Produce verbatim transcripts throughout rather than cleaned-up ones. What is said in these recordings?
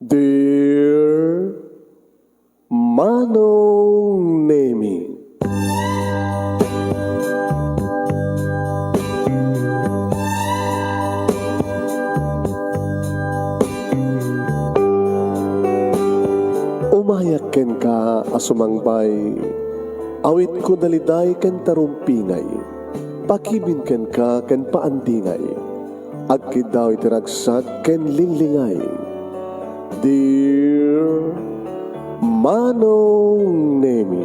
Dear Manong Nemi. Umayak kenka a sumangbay, awitko daliday ken tarumpingay, pakibin kenka ken paandingay, agkiddaw iti ragsak ken linglingay. Dear Manong Nemi,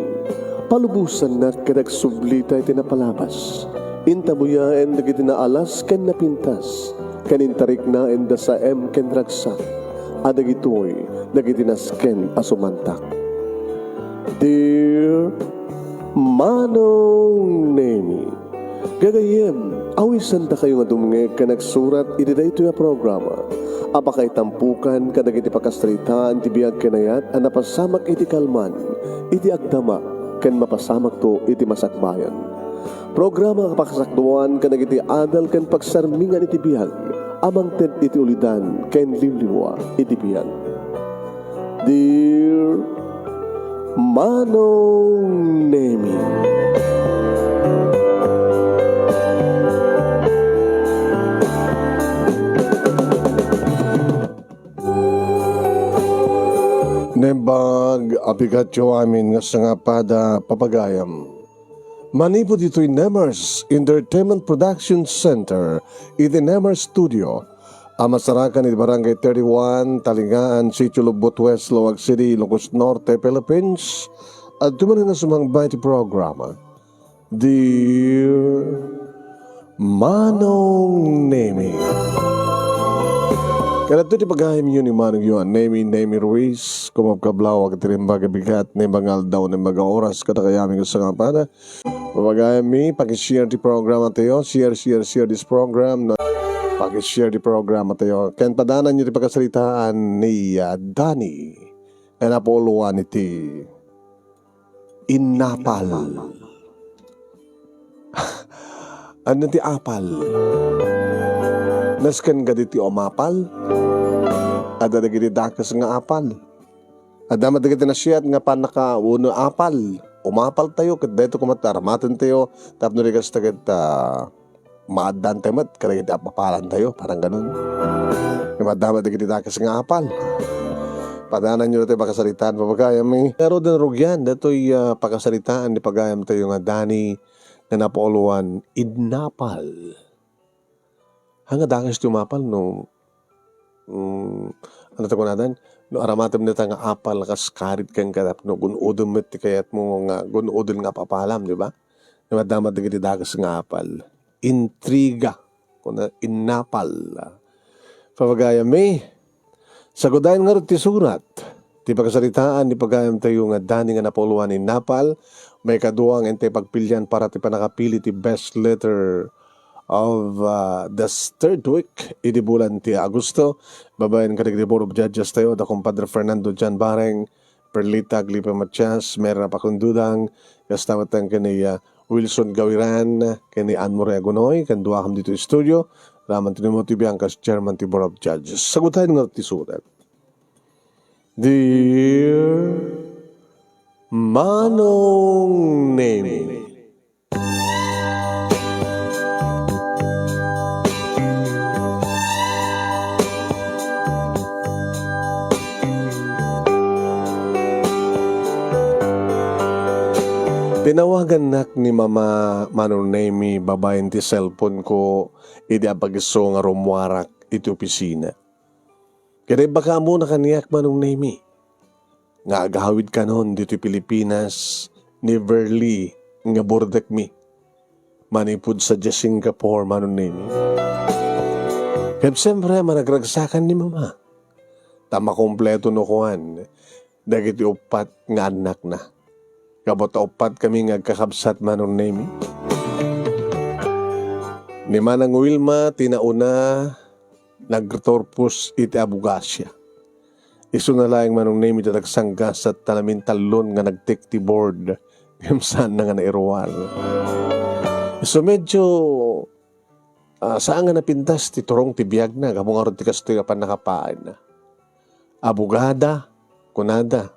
palubosannak ket agsublita iti napalabas. Intabuyaen dagiti naalas ken napintas, ken intariknaen da saem ken ragsak, a dagitoy dagiti nasken a sumantak. Dear Manong Nemi, gagayyem, awisandakayo nga dumngeg ken agsurat iti daytoy a programa a pakaitampokan kadagiti pakasaritaan ti biag ken ayat a napasamak iti kalman, iti agdama, ken mapasamakto iti masakbayan. Programa a pakasakduan kadagiti adal ken pagsarmingan iti biag a mangted iti ulidan ken liwliwa iti biag. Dear Manong Nemi. Naimbag a bigatyo amin nga sangapada, papagayam. Manipud ditoy Nemers Entertainment Production Center, iti Nemers Studio, a masarakan iti Barangay thirty-one, Talingaan, Sitio Lugbot West, Laoag City, Ilocos Norte, Philippines, adtoy manen a sumangbay iti programa, Dear Manong Nemi. Kadagitoy ti pagayamyo ni Manongyo a Nemi, Nemi Ruiz, kumabkablaw iti naimbag a bigat, naimbag nga aldaw, naimbag a oras, kadakayo amin nga sangapada. Papagayammi, paki-share ti programa tayo. Share, share, share this program. Paki-share ti programa tayo. Ken padananyo ti pakasaritaan ni, ah, Danny. Nga napauluan iti innapal. Ania ti apal? Nasken kadi ti umapal? Adda dagiti dakes nga apal. Adda met dagiti nasayaat nga pannaka-, wenno apal. Umapal tayo, ket daytoy koma ti aramaten tayo, tapno di kasta ket, ah, maaddaan tayo met kadagiti apapalan tayo, parang ganun. Nga madama dagiti dakes nga apal. Padananyo daytoy pakasaritaan, papagayammi. Ngaruden rugian daytoy, ah, pakasaritaan ni pagayam tayo nga Danny nga napauluan, innapal. Haan nga dakes ti umapal no, mm, ania ti kunadan? No aramatem dayta nga apal, kas karit kenka tapno gun-odem met ti kayatmo nga gun-oden nga apapalam, di ba? Nga madama dagiti dakes nga apal. Intriga, kuna innapal. Papagayammi, sagudayen ngarud ti surat ti pakasaritaan ni pagayam tayo nga Danny nga napauluan, innapal. Maikadua nga intay pagpilian para ti pannakapili ti best letter of, uh, the third week idi bulan ti Agosto. Babaen kadagiti Board of Judges tayo, da Compadre Fernando John Bareng, Perlita Aglipa Matias, Mera Pakundudang, kasta met ken ni, ah, Wilson Gawiran, ken ni Anne Marie Agunoy, ken duakam ditoy studio, raman ti Timothy Bianca, Chairman ti Board of Judges. Sagudayen ngarud ti surat. Dear Manong Nemi. Tinawagannak ni Mama, Manong Nemi, babaen ti cellphone-ko idi apag-isu nga rummuarak iti opisina. Ket imbagak amuna kaniak, Manong Nemi, nga agawid kanon ditoy Pilipinas ni Verly nga burdekmi manipud sadiay Singapore, Manong Nemi. Ket siempre, managragsakan ni Mama ta makompleto no kuan dagiti uppat nga annakna. Kabut ta uppat kami nga agkakabsat, Manong Nemi. Ni Manang Wilma ti nauna, nagturpos iti abogasia. Isuna laeng, Manong Nemi, ti nagsanggasat ta namintallon nga nag-take ti board ngem saanna nga nairuar. Isu medyo, ah, saan nga napintas ti turong ti biagna gapu ngarud ti kastoy a pannakapaayna. abogada, kunada.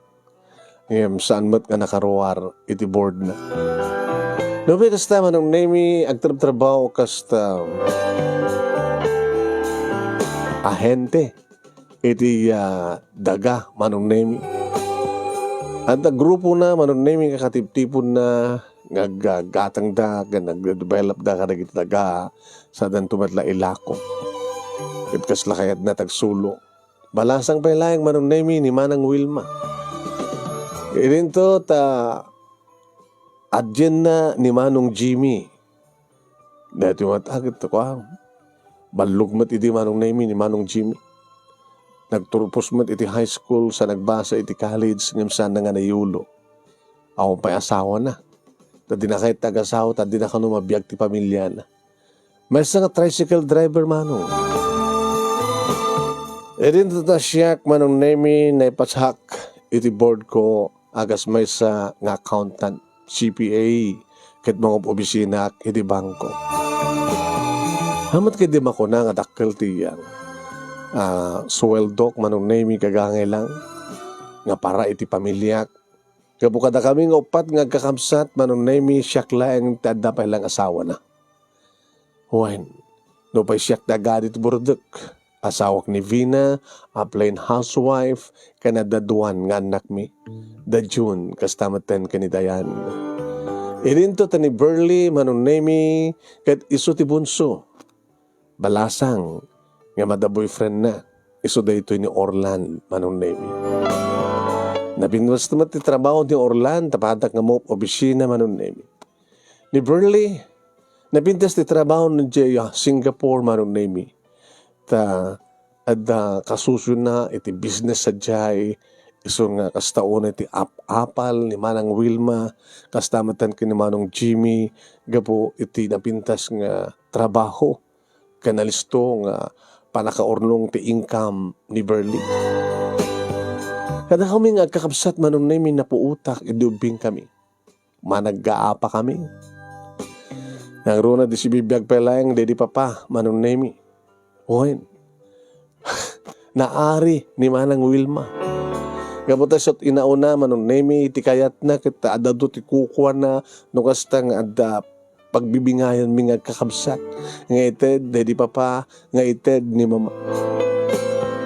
Ngem saan met nga nakaruar iti boardna. Nupay kasta, Manong Nemi, agtrabtrabaho kasta ahente iti, ah, daga, Manong Nemi. Adda grupona, Manong Nemi, nga katiptiponna nga aggatangda ken agdevelopda kadagiti daga, sadanto met la ilako. Ket kasla kayatna ti agsulo. Balasang pay laeng, Manong Nemi, ni Manang Wilma. Idinto ta adienna ni Manong Jimmy. Daytoy met agto, kua. Ballog met idi, Manong Nemi, ni Manong Jimmy. Nagturpos met iti high school, sa nagbasa iti college, ngem saanna nga nayulo. Awan pay asawana. Ta dina kayat ti agasawa, ta dina kano mabiag ti pamiliana. Maysa nga tricycle driver, Manong. Idinto ta siak, Manong Nemi, naipasahak iti board ko a kas maysa nga accountant, C P A, ket mangub-obisinaak iti bangko. Amet ket di makuna nga dakkel ti, ah, suweldok, Manong Nemi, gagangay lang nga para iti pamiliak. Gapu kadakami nga uppat nga agkakabsat, Manong Nemi, siak laeng ti adda pay lang asawana. Wen, nupay siak ti agadi ti burdek, asawak ni Vina, a plain housewife, ken adda duan nga annakmi, da June, kasta metten ken ni Dayan. Idinto ta ni Burley, Manong Nemi, ket isu ti bunso. Balasang nga mada boyfriendna, isu daytoy ni Orlan, Manong Nemi. Napintas met ti trabaho ni Orlan, tapadak nga mangub-obisina, Manong Nemi. Ni Burley, napintas ti trabaho na idiay Singapore, Manong Nemi. Ta adda kasusyona iti business sadiay, isu nga kasta unay ti ap-apal ni Manang Wilma, kasta metten ken ni Manong Jimmy, gapu iti napintas nga trabaho ken nalisto nga pannakaurnong ti income ni Burley. Kadakami nga agkakabsat, Manong Nemi, napuotak idi ubbingkami. Managgaapakami. Nangruna di sibibiag pay laeng daydi papa, Manong Nemi. Wen, naari ni Manang Wilma. Gapu ta isu ti inauna, Manong Nemi, ti kayatna ket adda adu ti kukuana no kasta nga adda pagbibingayanmi nga agkakabsat nga ited daydi papa, nga ited ni mama.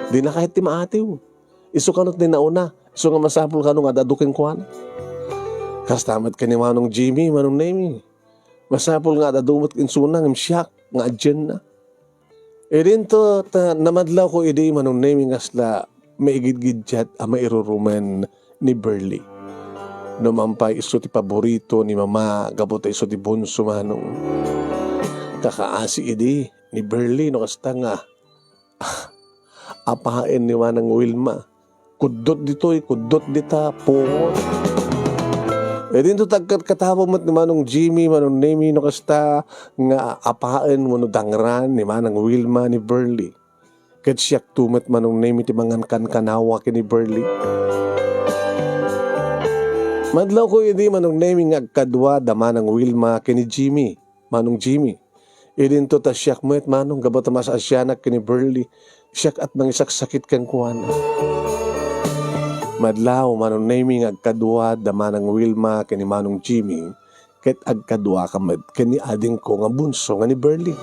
Dina kayat ti maatiw. Isu kano ti nauna, isu nga masapul kano nga adda adu kenkuana. Kasta met ken ni Manong Jimmy, Manong Nemi. Masapul nga adda adu met insuna ngem siak nga adienna. Idinto ta namadlawko idi, Manong Nemi, nga kasla maigidgiddiat a mairurumen ni Burley. Numan pay isu ti paborito ni mama gapu ta isu ti bunso, Manong. Kakaasi idi ni Burley no kasta nga apaen ni Manang Wilma. Kuddot ditoy, kuddot dita, pungot. Idinto ta agkatkatapo met ni Manong Jimmy, Manong Nemi, no kasta nga apaen wenno dangran ni Manang Wilma ni Burley. Ket siakto met, Manong Nemi, ti mangankankanawa ken ni Burley. Madlawko idi, Manong Nemi, nga agkadua da Manang Wilma ken ni Jimmy, Manong Jimmy. Idinto ta siak met, Manong, gapu ta maasianak ken ni Burley, siak at mangisaksakit kenkuana. Madlaw, Manong Nemi, nga agkadua da Manang Wilma ken ni Manong Jimmy, ket agkaduaka met ken ni adingko nga bunso nga ni Burley.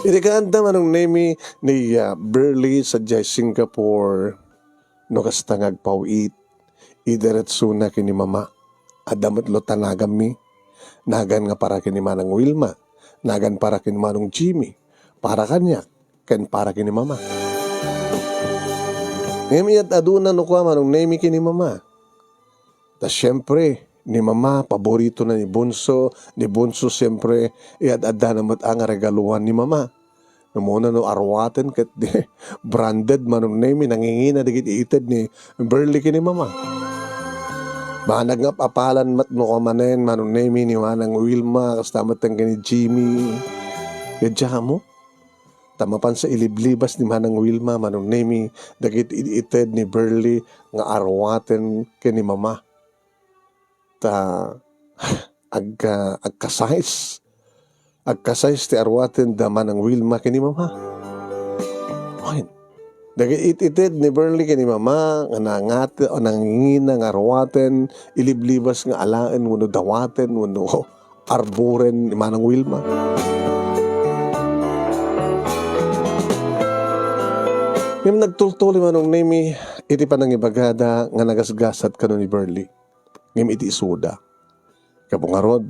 Idi kaadda, Manong Nemi, ni, ah, Burley sadiay Singapore, no kasta nga agpaw-it, idiretsona ken ni Mama. Adda met latta naganmi. Nagan nga para ken ni Manang Wilma. Nagan para ken ni Manong Jimmy. Para kaniak, ken para ken ni Mama. Ngem iyat-aduna no kua, Manong Nemi, ken ni Mama. Ta siempre, ni Mama, paboritona ni Bunso. Ni Bunso, siempre, iyat-addana met a nga regaluan ni Mama. Umuna no aruaten ket di branded, Manong Nemi, nangingina dagiti ited ni Burley ken ni Mama. Managngap-apalan met no kua manen, Manong Nemi, ni Manang Wilma, kasta met ken ni Jimmy. Ket diak ammo, ta mapan sa iliblibas ni Manang Wilma, Manong Nemi, dagiti ited ni Burley nga aruaten ken ni Mama. Ta agka-, agkasayis. Agkasayis ti aruaten da Manang Wilma ken ni Mama. Wen, Dagiti it-ited ni Berly ken ni Mama nga nangat-, nangingina nga ruaten, iliblibas nga alaen wenno dawaten wenno arburen ni Manang Wilma. Ngem nagtultuli Manong Nemi iti panangibagada nga nagasgasat kano ni Berly. Ngem iti isuda. Gapu ngarud,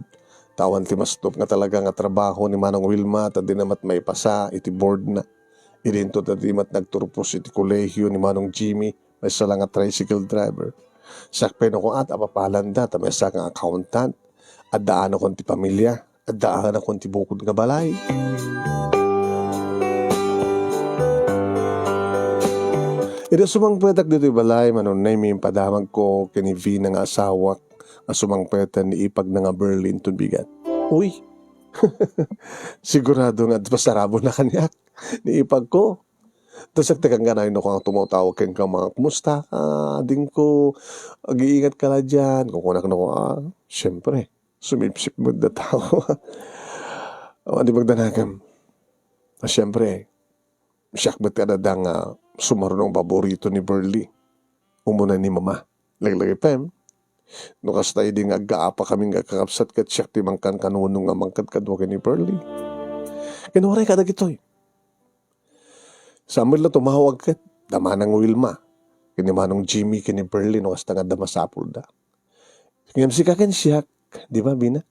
ta awan ti masdop nga talaga nga trabaho ni Manang Wilma ta dina met maipasa iti boardna. Idinto ta di met nagturpos iti kolehio ni Manong Jimmy, maysa la nga tricycle driver. Siak pay no kuat a papalanda ta maysa nga accountant. Addaanakon ti pamilia, addaanakon ti bukod nga balay. Idi sumangpetak ditoy balay, Manong Nemi, impadamagko ken ni Vina nga asawak a sumangpeten ni ipagna nga Berly inton bigat. Uy! Sigurado nga adda pasarabona kaniak ni ipagko. Ta siak ti kankanayon no kung tumawtawag kenka, mga, "Kumusta ka, adingko? Agiingat ka la diyan." Kukunak no, ah, siyempre, sumipsip met da tao. Awan di magdanagem. Ah, siyempre, siak met ti adda nga sumarunong paborito ni Berly. Umuna ni Mama. Laglagipem, no kasta idi nga aggaapa kami nga kakabsat ket siak ti mangkankanuno nga mangkadkadua ken ni Berly. Ken uray kadagitoy. Saan met la tumawag ket da Manang Wilma, ken ni Manong Jimmy, ken ni Berly no kasta nga adda masapulda. Ngem sika ken siak, di ba, Bina?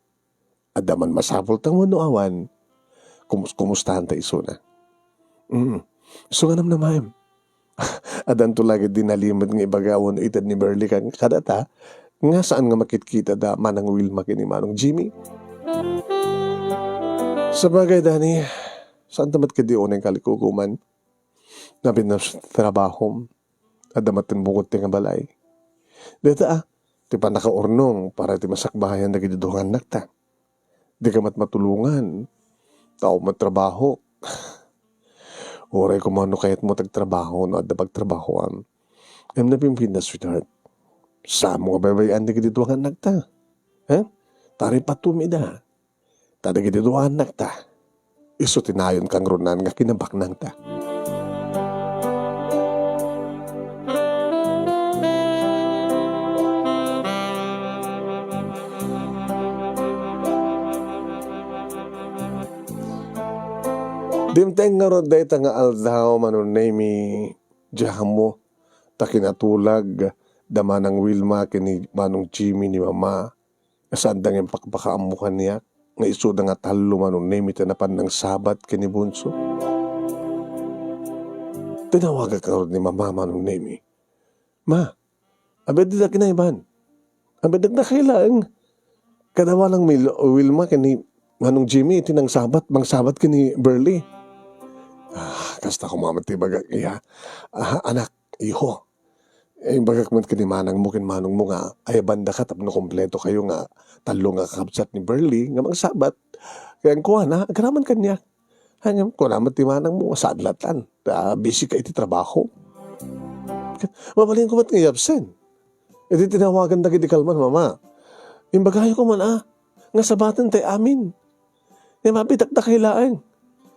Adda man masapulta wenno awan, kumus-, kumustahanta isuna. Mm. Isu nga namnamaem. Addanto la ket di nalimed nga ibaga wenno ited ni Berly kan-, kadata, nga saan nga makitkita da Manang Wilma ken ni Manong Jimmy. Sabagay, Dani, saanta met ket di unay kalikukuman. Napintas trabahom. Adda met ti bukod ti nga balay. Dayta, ah, ti pannakaurnong para ti masakbayan dagiti dua nga annakta. Dika met matulongan. Tao met trabaho. Uray koma no kayatmo ti agtrabaho no adda pagtrabahoam. Ngem napimpintas, sweetheart. Saanmo nga baybay-an dagiti dua nga annakta. Ha? Taripatumi da. Ta dagiti dua nga annakta, isu ti nayon kangrunaan nga kinabaknangta. Dimteng ngarud dayta nga aldaw, Manong Nemi, diak ammo, ta kinatulag da Manang Wilma ken ni Manong Jimmy ni Mama. Saanda nga impakpakaammo kaniak nga isuda nga tallo, Manong Nemi, ti napan nangsabat ken ni Bunso. Tinawagak ngarud ni Mama, Manong Nemi. "Ma, abet dita kinaiban? Abet dakdakay laeng. Kadawa lang Mil-, Wilma ken ni Manong Jimmy iti nangsabat, mangsabat ken ni Berly." Ah, kasta koma met ti ibagak, iya. Ah, anak, iho. Eh, imbagak met ken ni manangmo ken manongmo nga ayabandaka tapno kompleto kayo nga tallo nga kakabsat ni Berly nga mangsabat. Kaya kuana, agraman kaniak. Ngem kuna met ti manangmo nga saan latan, ta busy ka iti trabaho. Mabalinko met nga i-absent. Idi tinawagan dagiti kalman, "Mama, imbagayo koma, a, nga sabaten tay amin." Ngem abet dakdakay laeng.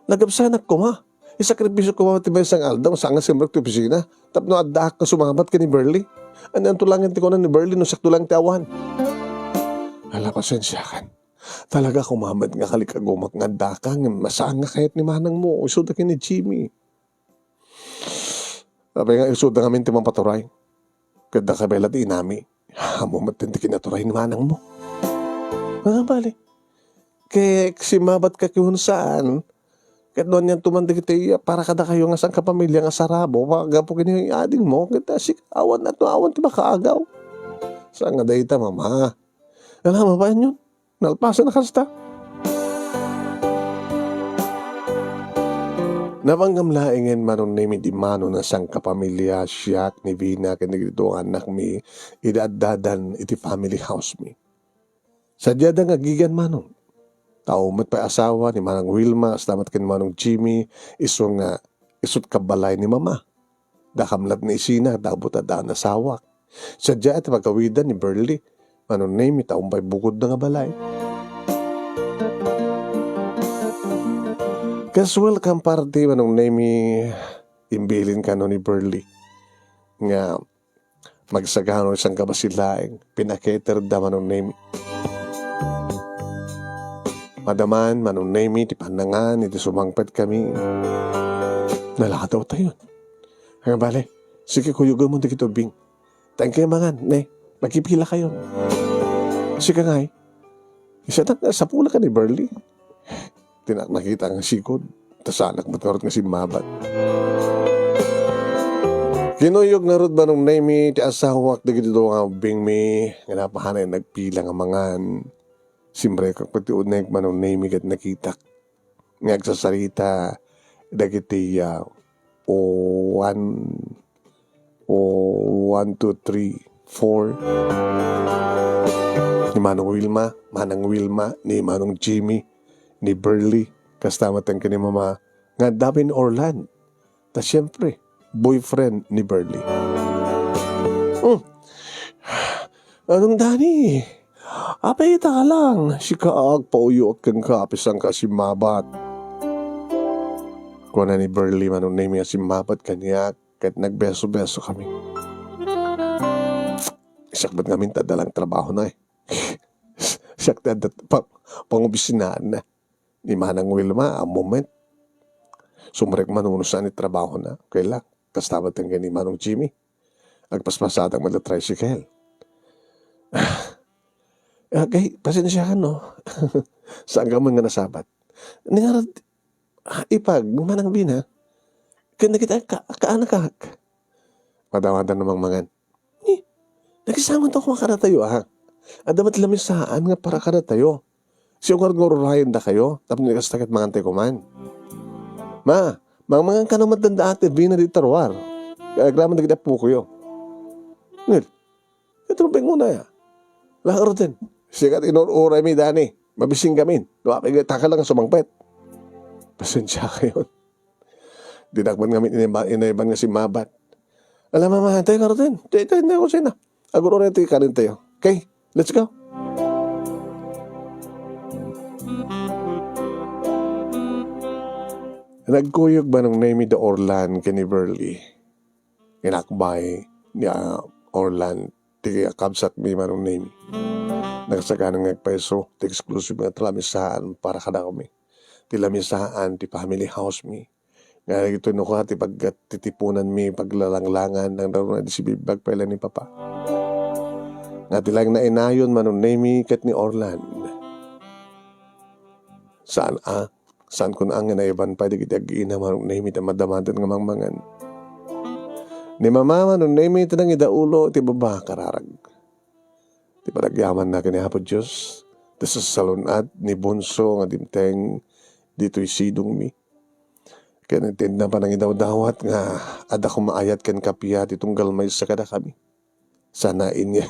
Nagabsanak koma. Isakripisyo koma ti maysa nga aldaw, saan nga simrek ti opisina. Tapno addaak nga sumabat ken ni Berly. Anianto laeng ti kuna ni Berly no siakto laeng ti awan? Ala, pasensiakan. Talaga koma met nga kalikagumak nga addaka, ngem saan nga kayat ni manangmo, isuda ken ni Jimmy. Apay nga isuda ngamin ti mapaturay. Ket dakami la ti inami. Ammo met ti kinaturay ni manangmo. Nga bali. Ket simmabatka ken saan. Ket no anianto man dagiti para kadakayo nga sangkapamilya nga sarabo, gapu ken ni adingmo, ket sika awan, awan ti makaagaw. Saan nga dayta, Mama? Ala, mabaen yon. Nalpasen a kasta. Napanggam laengen, Manong Nemi, di mano nga sangkapamilya siak ni Vina ken dagiti dua nga annakmi idi addadan iti family house mi. Sadiada nga agigan, Manong. Tao met pay asawa ni Manang Wilma, kasta met ken Manong Jimmy, isu nga, isut' kabbalay ni Mama. Dakam lat ni isina, dagiti adda a nasawak. Sadiay ti pagawidan ni Berly, Manong Nemi, ta umpay bukodda nga balay. Kas welcome party, Manong Nemi, imbilin kano ni Burley nga magsagana iti sangkabasi laeng, pinaketer da Manong Nemi. Madaman, Manong Nemi, ti pannangan, iti sumangpet kami. Naladaw tayon. Nga bale, sige, kuyogen mo dagiti ubbing. Tangke mangan, ne, magpipila kayo. Sika ngay, isa na, sapula ka ni Burley. Tinak nakita nga sigud, ta saanak met ngarud nga simmabat. Kinuyog ngarud Manong Nemi ti asawak dagiti dua nga ubbingmi, nga napahanay nagpila nga mangan. Simrekak pati uneg Manong Nemi ket nakitak nga agsasarita dagiti, ah, o one, o one, two, three, four. Ni Manong Wilma, Manang Wilma, ni Manong Jimmy, ni Burley, kasta met ken ni Mama, nga adda ni Orlan. Ta siempre, boyfriend ni Burley. Hmm. Manong Dani, apay ita ka lang, sika agpauyok kenka, apisan ka simmabat. Kuna ni Burley Manong Nemi a simmabat kaniak, ket nagbeso-beso kami. Siak met ngamin ta adda lang trabahona, eh. Siak ti adda pa-, pangobisinaanna. Ni Manang Wilma, ammo met. Sumrek man no saan ti trabahona. Okay lang. Kasta met ken ni Manong Jimmy. Agpaspasadak met la tricycle. Okay, pasensiakan, no? Saan ka man nga nasabat? Ni ngarud, ah, ipag, Manang Vina. Ken dagiti ka-, kaanakak. Madawada na mangmangan. Eh, nakisamanto koma kadatayo, a. Adda met lamisaan nga para kadatayo. Siak ngarud nga ururayen dakayo, tapno kasta ket mangantayo koman. Ma, mangmangan kano met denda Ate Vina dita ruar. Kay agraman dagiti appokoyo. Ngel, ket rumbeng unay, a. La, ngaruden, sika ti inur-uraymi, Dani. Mabising kami. Dua pay ket taka lang sumangpet. Pasensiakayon. Dinak met ngamin inayba-, inayban nga simmabat. Ala, Mama, tayo ngaruden. Tayo, tayo, tayo, kusina. Agur-uray tayo, kanin tayo. Okay, let's go. Nagkuyog Manong Nemi da Orlan ken ni Burley. Inakbay ni, ah, Orlan ti kakabsatmi Manong Nemi. Nagsagana nga agpayso ti exclusive nga lamisaan para kadakami. Ti lamisaan ti family house mi. Nga dagitoy no kua ti pagtitiponanmi, paglalanglangan, nang daruna di sibibiag pay la ni Papa. Nga ti laeng nainayon Manong Nemi ket ni Orlan. Saan a, saan kun a nga naiban pay dagiti agina Manong Nemi ta madamaten nga mangmangan. Ni Mama Manong Nemi ti nangidaulo ti baba kararag. Ti panagyamanna ken ni Apo Dios, ti sasalun-at ni Bonso nga dimteng ditoy sidongmi. Ken ti inna panangidawdawat nga adda koma ayat ken kappia ti tunggal maysa kadakami. Sana inya,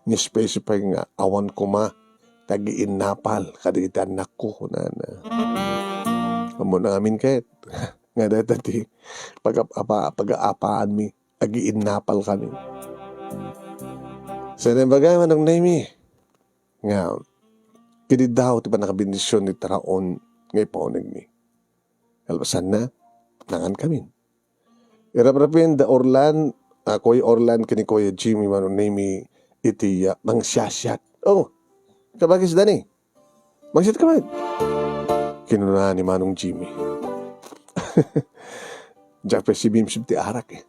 inya specify nga awan koma ti agiinnapal kadagiti annakko, kunana. Ammona ngamin ket nga dayta ti pag-apa-, pagaapaanmi, agiinnapal kami. Sa imbagay Manong Nemi nga kiniddaw ti pannakabendisyon ti taraon nga ipaunegmi. Kalpasanna, nangan kami. Iraprapin da Orlan, a, Kuya Orlan ken ni Kuya Jimmy Manong Nemi iti, a, mangsiasiat. Oh, kabagis Dani. Mangsiat ka met. Kinuna ni Manong Jimmy. Diak pay simimsim ti arak, eh.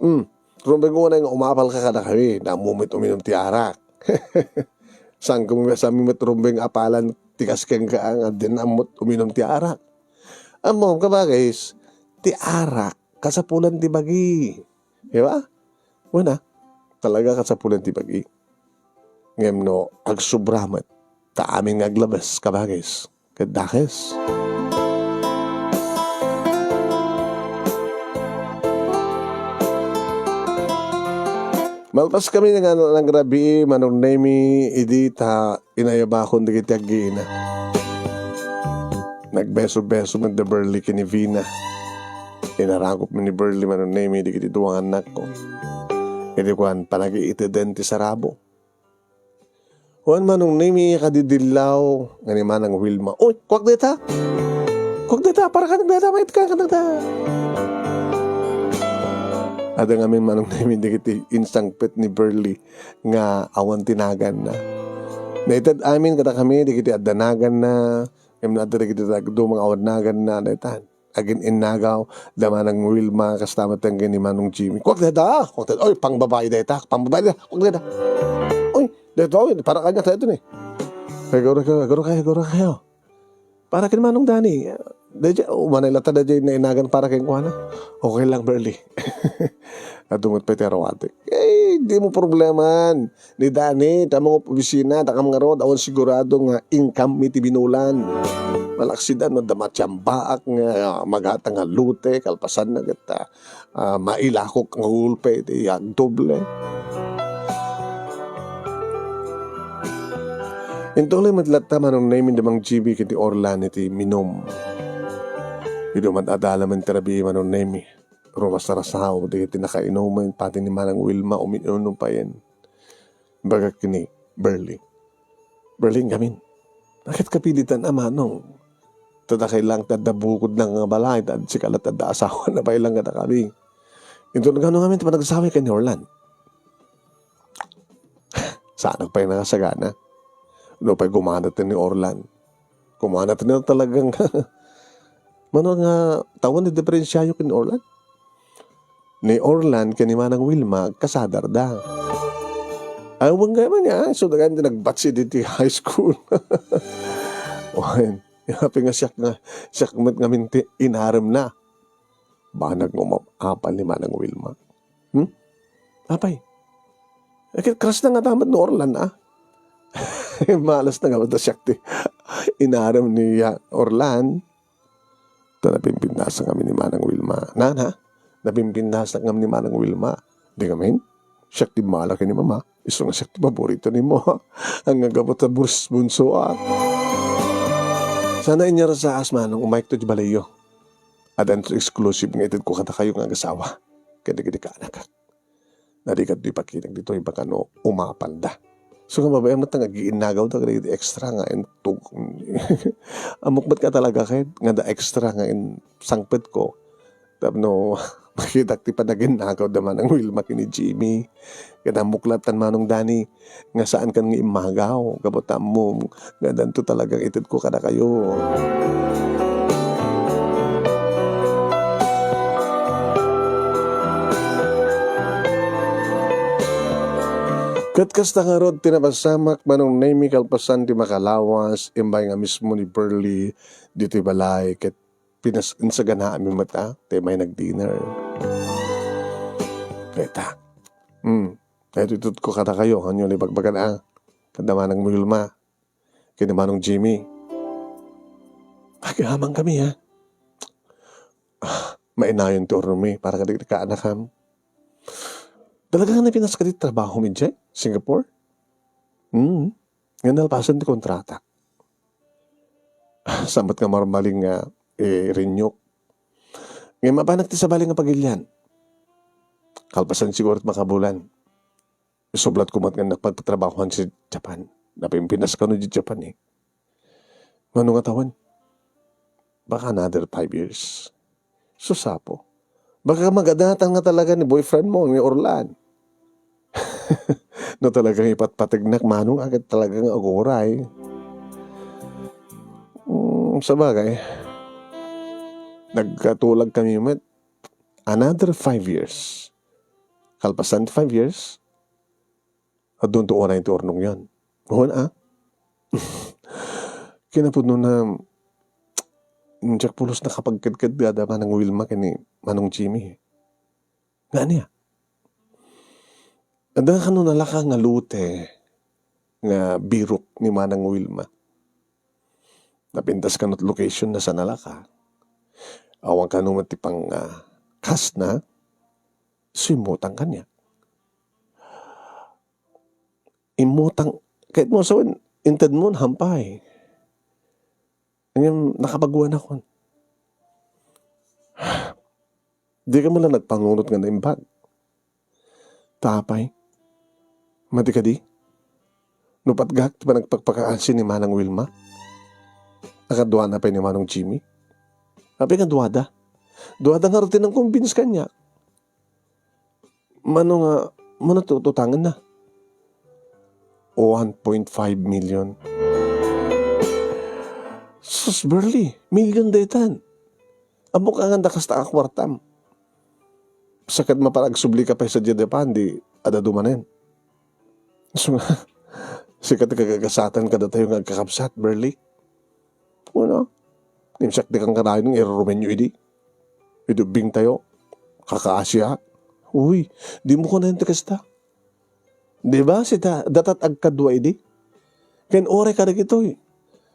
Hmm. Rumbeng unay nga umapal ka kadakami, ammom met uminum ti arak. Saan kami, saan met rumbeng apalan ti kas kenka nga dinak met uminum ti arak. Ammom, kabagis, ti arak, kasapulan ti bagi. Di ba? Wen a, talaga kasapulan ti bagi. Ngem no agsobra met, ta amin nga aglabes, kabagis, ket dakes. Malpas kami nga nagrabii, Manong Nemi, idi ta inayabakon dagiti aggiina. Nagbeso-beso met da Burley ken ni Vina. Inaragop ni Burley Manong Nemi dagiti dua nga annakko. Idi kuan, panagiiteden ti sarabo. Wen Manong Nemi, kadidillaw nga ni Manang Wilma. Uy, kuak dayta! Kuak dayta, para kanak dayta, maitka kanak dayta. Adda ngamin Manong Nemi dagiti insangpet ni Burley nga awan ti naganna. Naited amin kadakami dagiti adda naganna, ngem adda dagiti tagduma nga awan naganna, daytan. Agin-innagaw da Manang Wilma, kasta met ken ni Manong Jimmy. Kuak dayta, kuak dayta. Oy, pangbabae dayta, pangbabae dayta, kuak dayta. Oy, dayta, oy, para kaniak dayta ni. Ay, guro kayo, guro kayo, guro kayo. Para ken Manong Dani, dayjay, umanay latta dayjay nainagan para kenkuana. Okay lang, Burley. Adungot pay ti aruatek. Eh, di mo probleman. Ni Dani, ta mga opisina, ta kam ngarud, awan sigurado nga income mi ti binulan. Malaksidan no, adda matiambaak nga, ah, magata nga lote, kalpasan na kita. Ah, mailakok nga gulpe iti agdoble. Intuloy met latta Manong Nemi da Mang G B ken ni Orlan iti minum. Idi umat-adal met ti rabii Manong Nemi, rumasarasaw dagiti nakainumen pati ni Manang Wilma uminunum payen. Imbagak ken ni Burley. Burley, ngamin. Ket kapilitan a Manong. Ta dakay lang ti adda bukodna nga balay, ta sika latta adda asawana pay lang kadakami. Inton ngano ngamin ti panagsawi ken ni Orlan. Saanak pay nakasagana. No pay gumana ti ni Orlan. Gumana ti na talagang mano nga tawen ti diferensiayo ken ni Orlan? Ni Orlan ken ni Manang Wilma, agkasadarda. Ay, wen gayam ania, so, dagiti nagbatsi diti high school. Wen, happy nga siak nga, siak met ngamin ti inaremna. Banag nga umap-apal ni Manang Wilma. Hmm? Apay, ket crush na nga damat ni Orlan, ah. Malas na nga, basta siak ti inarem ni, ah, Orlan. Ta napimpinnasak ngamin ni Manang Wilma. Nana, napimpinnasak ngamin ni Manang Wilma. Di ngamin, siak ti mala ken ni Mama. Isu nga siak ti paborito nimo. Ang nga gapu ta buris bunso, ah. Sana inyarasaas Manong, umayek to ti balayyo. Addanto exclusive nga itedko kadakayo nga agasawa. Kadagiti kaanak. Narigat ti pakitak ditoy, baka no umapalda. So, nga babaen met nga agiinnagaw da kadagiti extra nga intug. Ammok met ka talaga ket nga da extra nga insangpetko. Tapno makitak ti panaginnagaw da Manang Wilma ken ni Jimmy. Ket ammok latta Manong Dani nga saankan nga immagaw. Gapu ta ammom nga addanto talaga nga itedko kadakayo. Ket kasta ngarud ti napasamak, Manong Nemi, kalpasan ti makalawas, imbay nga mismo ni Burley ditoy balay, ket pinas-, insaganaanmi met, ah, ti may nag-dinner. Dayta. Hmm. Daytoy itedko kadakayo, ania ti ibagbaga, ah. Kada Manang Wilma. Ken ni Manong Jimmy. Agyamankami, ha? Ah, mainayon ti urnomi para kadagiti kaanakam. Talaga nga napinas ka ti trabaho mi idiay Singapore? Hmm. Nga nalpasen ti kontrata. Ah, sambat nga marmaling nga, eh, renew. Nga mabanak ti sabali nga pagilian. Kalpasan siguro ti makabulan. Isublatko met nga nagpagtrabahoan sa Japan. Napimpinas kano di Japan, eh. Mano nga tawen? Baka another five years. Susapo. Baka magadatan nga talaga ni boyfriend mo, ni Orlan. No talagang ipatpategnak, Manong, agad talagang aguray. Mm, sabagay, nagkatulag kami met another five years. Kalpasan ti five years, adunto unay ti urnongyon. Wen, ah. Kinapudno na, diak pulos nakapagkedked da Manang Wilma ken ni Manong Jimmy. Nga ania? Adda kano nalaka nga lote nga birok ni Manang Wilma. Napintas kano ti location na sa nalaka. Awan kano met ti pang, ah, kas na, so immutang kaniak. Immutang, ket mo sawen, inted mo, nahampay. Ngem nakabaguan akon. Di ka man lang nagpangunot nga naimbag. Ta apay, madi kadi? No patgak ti panagpakpakaasi ni Manang Wilma? Akaduana pay ni Manong Jimmy? Apay nga duada? Duada nga rutin ang convince kaniak. Mano nga, mano ti utangenna? One point five million. Sus, Berly, million daytan. Ammok nga adda kasta a kuartam. Sa ket mapan agsubli ka pay sadiay Japan, di adda dumanen. So nga, sika ti kagagasatan kadatayo nga agkakabsat, Berly. Wala. Ngem siak ti kangkanayon nga irurumenyo idi. Idi ubbingtayo. Kakaasiak. Uy, dimo kanayon ti kasta. Di ba, sita, datat agkadua idi? Ken uray kadagitoy.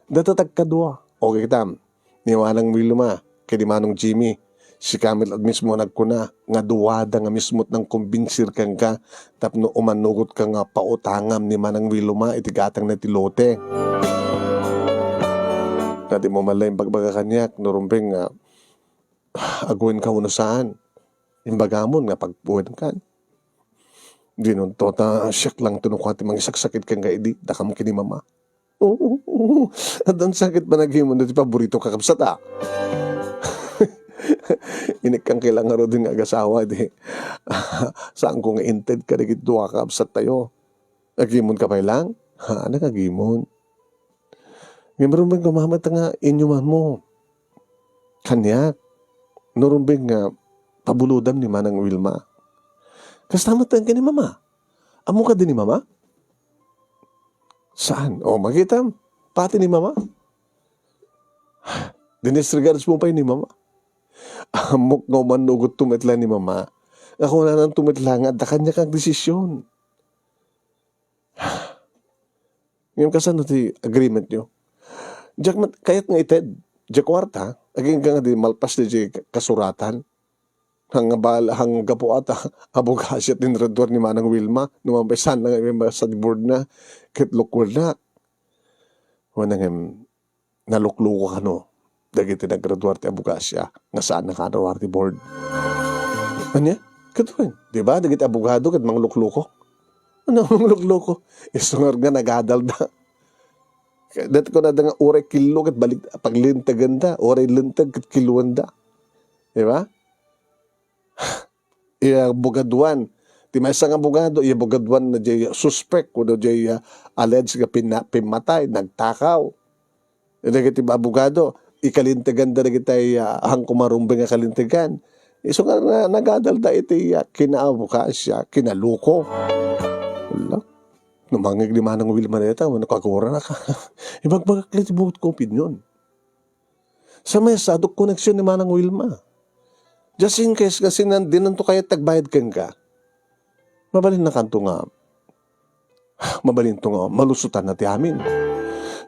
Datat agkadua. Okay, kitam. Ni Manang Wilma, ken ni Manong Jimmy, sika met mismo nagkuna nga duada nga mismo ti nangkombinsir kenka tapno umanugotka nga pautangam ni Manang Wilma iti gatangna ti lote. Nga dimo man la imbagbaga kaniak no rumbeng nga aguenka wenno saan. Imbagamon nga pagguenkan. Dinunto ta siak lang ti nukua ti mangisaksakit kenka idi, dakam ken ni Mama. Oo, oo. Addan sakit panagimon dati paborito kakabsat, a. Inikkan kay lang ngaruden nga agasawa, di. Saanko nga inted kadagiti dua kakabsat tayo. Agimon ka pay lang? Ha, nagagimon. Ngem rumbeng gumamit nga inyuman mo. Kaniak, no rumbeng nga pabulodam ni Manang Wilma. Kasta met ken ni Mama. Ammo kadi ni Mama? Saan? O, makitam. Pati ni Mama? Dinisregards mo pay ni Mama. Ammok nga umanugot to met la ni Mama. Nga kunananto met la nga adda kaniak nga agdesisyon. Ngem kasano ti agreement yo? Diak met kayat nga ited. Diak kuarta, agingga nga di malpas di kasuratan. Hangabal-, hanggapu ata, abogasia ti inraduar ni Manang Wilma, no mampay saan na nga imbasa ti board na, ket lukwerna. Wen ngem, nalukluko kano dagiti naggraduar ti abogasia nga saan nga karuar ti board. Ania? Ket wen, di ba, dagiti abogado ket manglukluko? Ano manglukluko? Isu nga nagadalda. Dati ko na nga uray killo ket balik, paglintegenda, uray linteg ket killuenda. Di ba? Iya abogaduan. Ti maysa nga abogado, iya abogaduan na jay suspek, kuno jay, ah, alleged nga pinna-, pimmatay, nagtakaw. Dagiti abogado, ikalintegan da dagiti, ah, hangko marumbeng nga kalintegan. Isu nga na-, nagadal da iti, ah, kinaabukasia, kinaluko. Wala. No mangngeg ni Manang Wilma dayta, wano kaguran ka. Ibagbagak la ti buot ko opinion. Sa maysa, adda koneksion ni Manang Wilma. Just in case, kasi nan-, dinanto kayat ti agbayad kenka. Mabalinnakanto nga, mabalinto nga, malusotanna ti amin.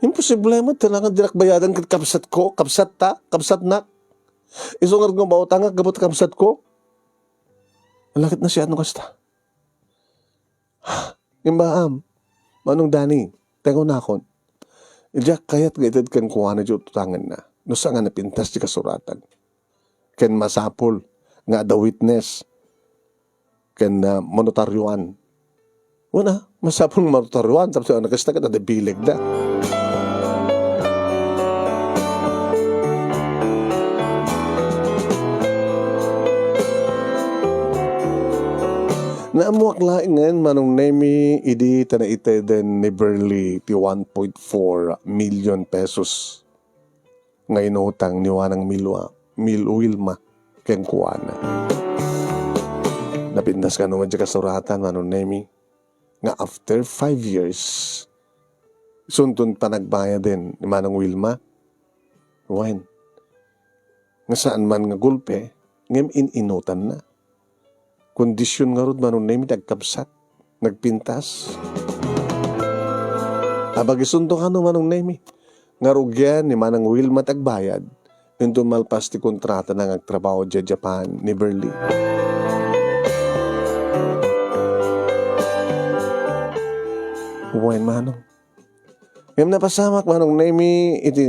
Imposible met, kailangan dinak bayadan ket kabsatko, kabsatta, kabsatnak. Isu nga mautangak gapu ta kabsatko. Lakit na siya, ano kasta? Ngem baam, Manong Dani, tengonakon. Diak kayat nga ited kenkuana ti utangenna, no saan nga napintas ti kasuratan. Ken masapul nga adda witness ken, ah, manotarioan. Wen a, masapul nga manotarioan, tapos ano, kasta ket adda bilegda. Naammoak laeng ngayen, Manong Nemi, idi ta naiteden ni Berly ti one point four million pesos nga inutang ni Manang Milwa, Mil-, Wilma kenkuana. Napintas kano met ti kasuratan, Manong Nemi, nga after five years, isunton panagbayaden ni Manong Wilma? Wen, nga saan man nga gulpe, ngem in-inutanna. Kondision ngarud, Manong Nemi, ti agkabsat, nagpintas. Abagisunto kano, Manong Nemi, nga rugian ni Manang Wilma ti agbayad, inton malpas ti kontratana nga agtrabaho idiay Japan ni Berly. Wen, Manong. Ngem napasamak, Manong Nemi, iti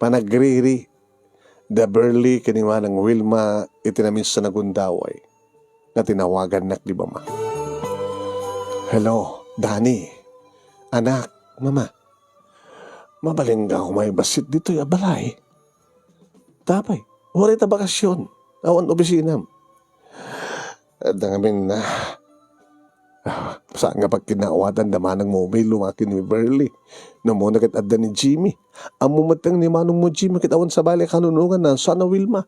panagriri da Berly ken ni Manang Wilma iti naminsan a gundaway nga tinawagannak ni Mama. "Hello, Dani. Anak, Mama. Mabalinka koma bassit ditoy a balay? Tapay, uray ta bakasion, awan opisinam." Adda ngamin, ah, ah, saan nga pagkinaawatan da manang Mommy, lumaki ni Burley. Namuna ket adda ni Jimmy. Ammo met ni manong mo Jimmy ket awan sabali a kanunonganna, saan a Wilma.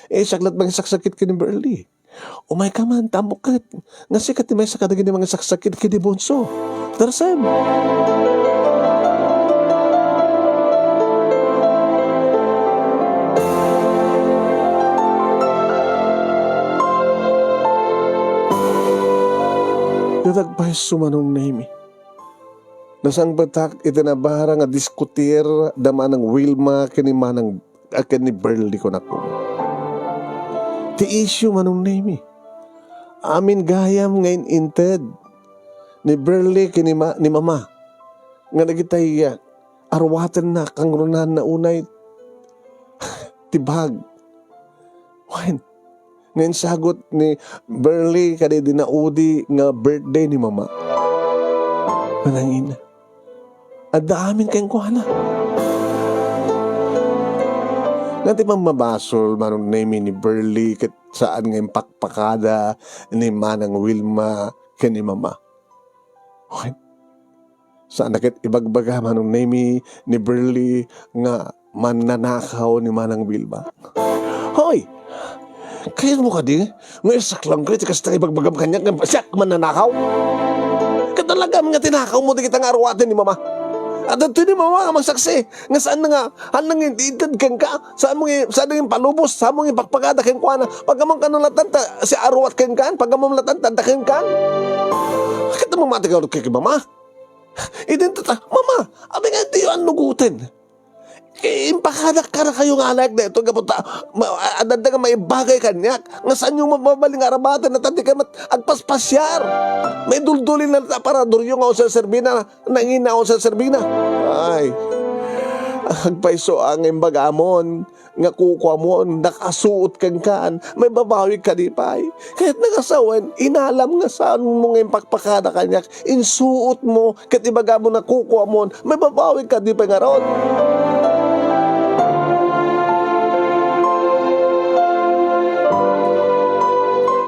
Eh, saklat mangisaksakit ken ni Burley. Umayka man, ta ammok ket nga sika ti maysa kadagiti mangisaksakit ken ni Bonso. Tarsem! Ket agpayso, Manong Nemy. Nasangpetak iti nabara nga diskutir da manang Wilma ken ni manang, a, ken ni Burley, kunak. Ti issue, Manong Nemy. Amin gayam nga in-inted ni Burley ken ni ma-, ni Mama nga dagitay, ah, aruatenna, kangrunanna unay ti bag. Wen, nga insagut ni Burley kadi di naudi nga birthday ni Mama. Nanangina. Adda amin kenkuana. Nga ti mammabasol, Manong Nemy, ni Burley ket saan nga impakpakada ni Manang Wilma ken ni Mama. Wen, saan a ket ibagbaga, Manong Nemy, ni Burley nga mannanakaw ni Manang Wilma. Hoy! Kayatmo kadi nga isaklangko iti kasta nga ibagbagam kaniak nga siak mannanakaw? Ket talaga nga tinakawmo dagita nga aruaten ni Mama. Adda ni Mama nga mangsaksi nga saan nga, saan nga inted kenka, saan mo ngi-, saan nga impalubos, saan mo ngi pakpakada kenkuana. Pagammom kano latan ta siak aruat kenkan, pagammom latan ta adda kenkan. Ket mamati ka ket ni Mama. Idin ta, "Mama, abi nga diyo annugoten. Eh, impakadak kadakayo nga anak daytoy gapu ta, ma-, a-, adda nga maibagay kaniak, nga saanyo mababaling arabaten, ta di ka met agpaspasiar. Maiduldulin na ta aparadoryo nga unay serserbi na, nangina unay serserbi na." Ay, agpayso a nga imbagamon nga kukuamon, nakasuot kenkan, maibabawi kadi pay. Kayatna nga sawen, inalam nga saanmo nga impakpakada kaniak, insuotmo, ket ibagamo nga kukuamon, maibabawi kadi pay ngarud.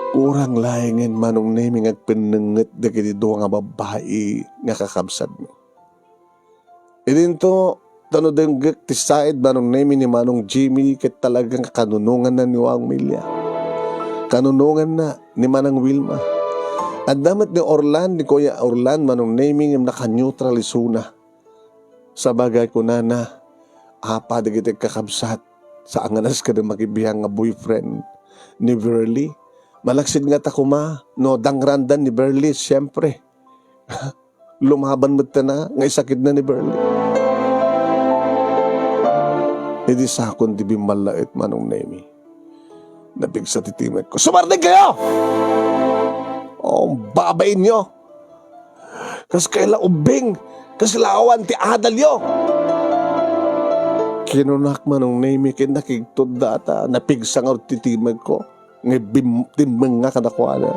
Kurang laengen, Manong Nemy, nga agpennenget dagiti dua nga babbai nga kakabsatmo. Idinto, ta no denggek ti side, Manong Nemy, ni Manong Jimmy, ket talaga nga kanunonganna ni Wang Melia. Kanunonganna ni Manang Wilma. Adda met ni Orlan, ni Kuya Orlan, Manong Nemy, ngem nakaneutral isuna. Sabagay, kunana, apa dagiti kakabsat, saan nga naskada makibiang nga boyfriend ni Verly. Malaksid ngata koma, no dangrandan ni Verly, siempre. Lumaban met tana nga isakidna ni Verly. Idi sakon ti bimmallaet, Manong Nemy, napigsa ti timekko. Sumardeng kayo! O, babainyo! Kas kayo la ubbing, kas la awan ti adalyo! Kinunak, Manong Nemy, ket nakigtod data, napigsa ngarud ti timekko. Nga bim-, timmengna kadakuada.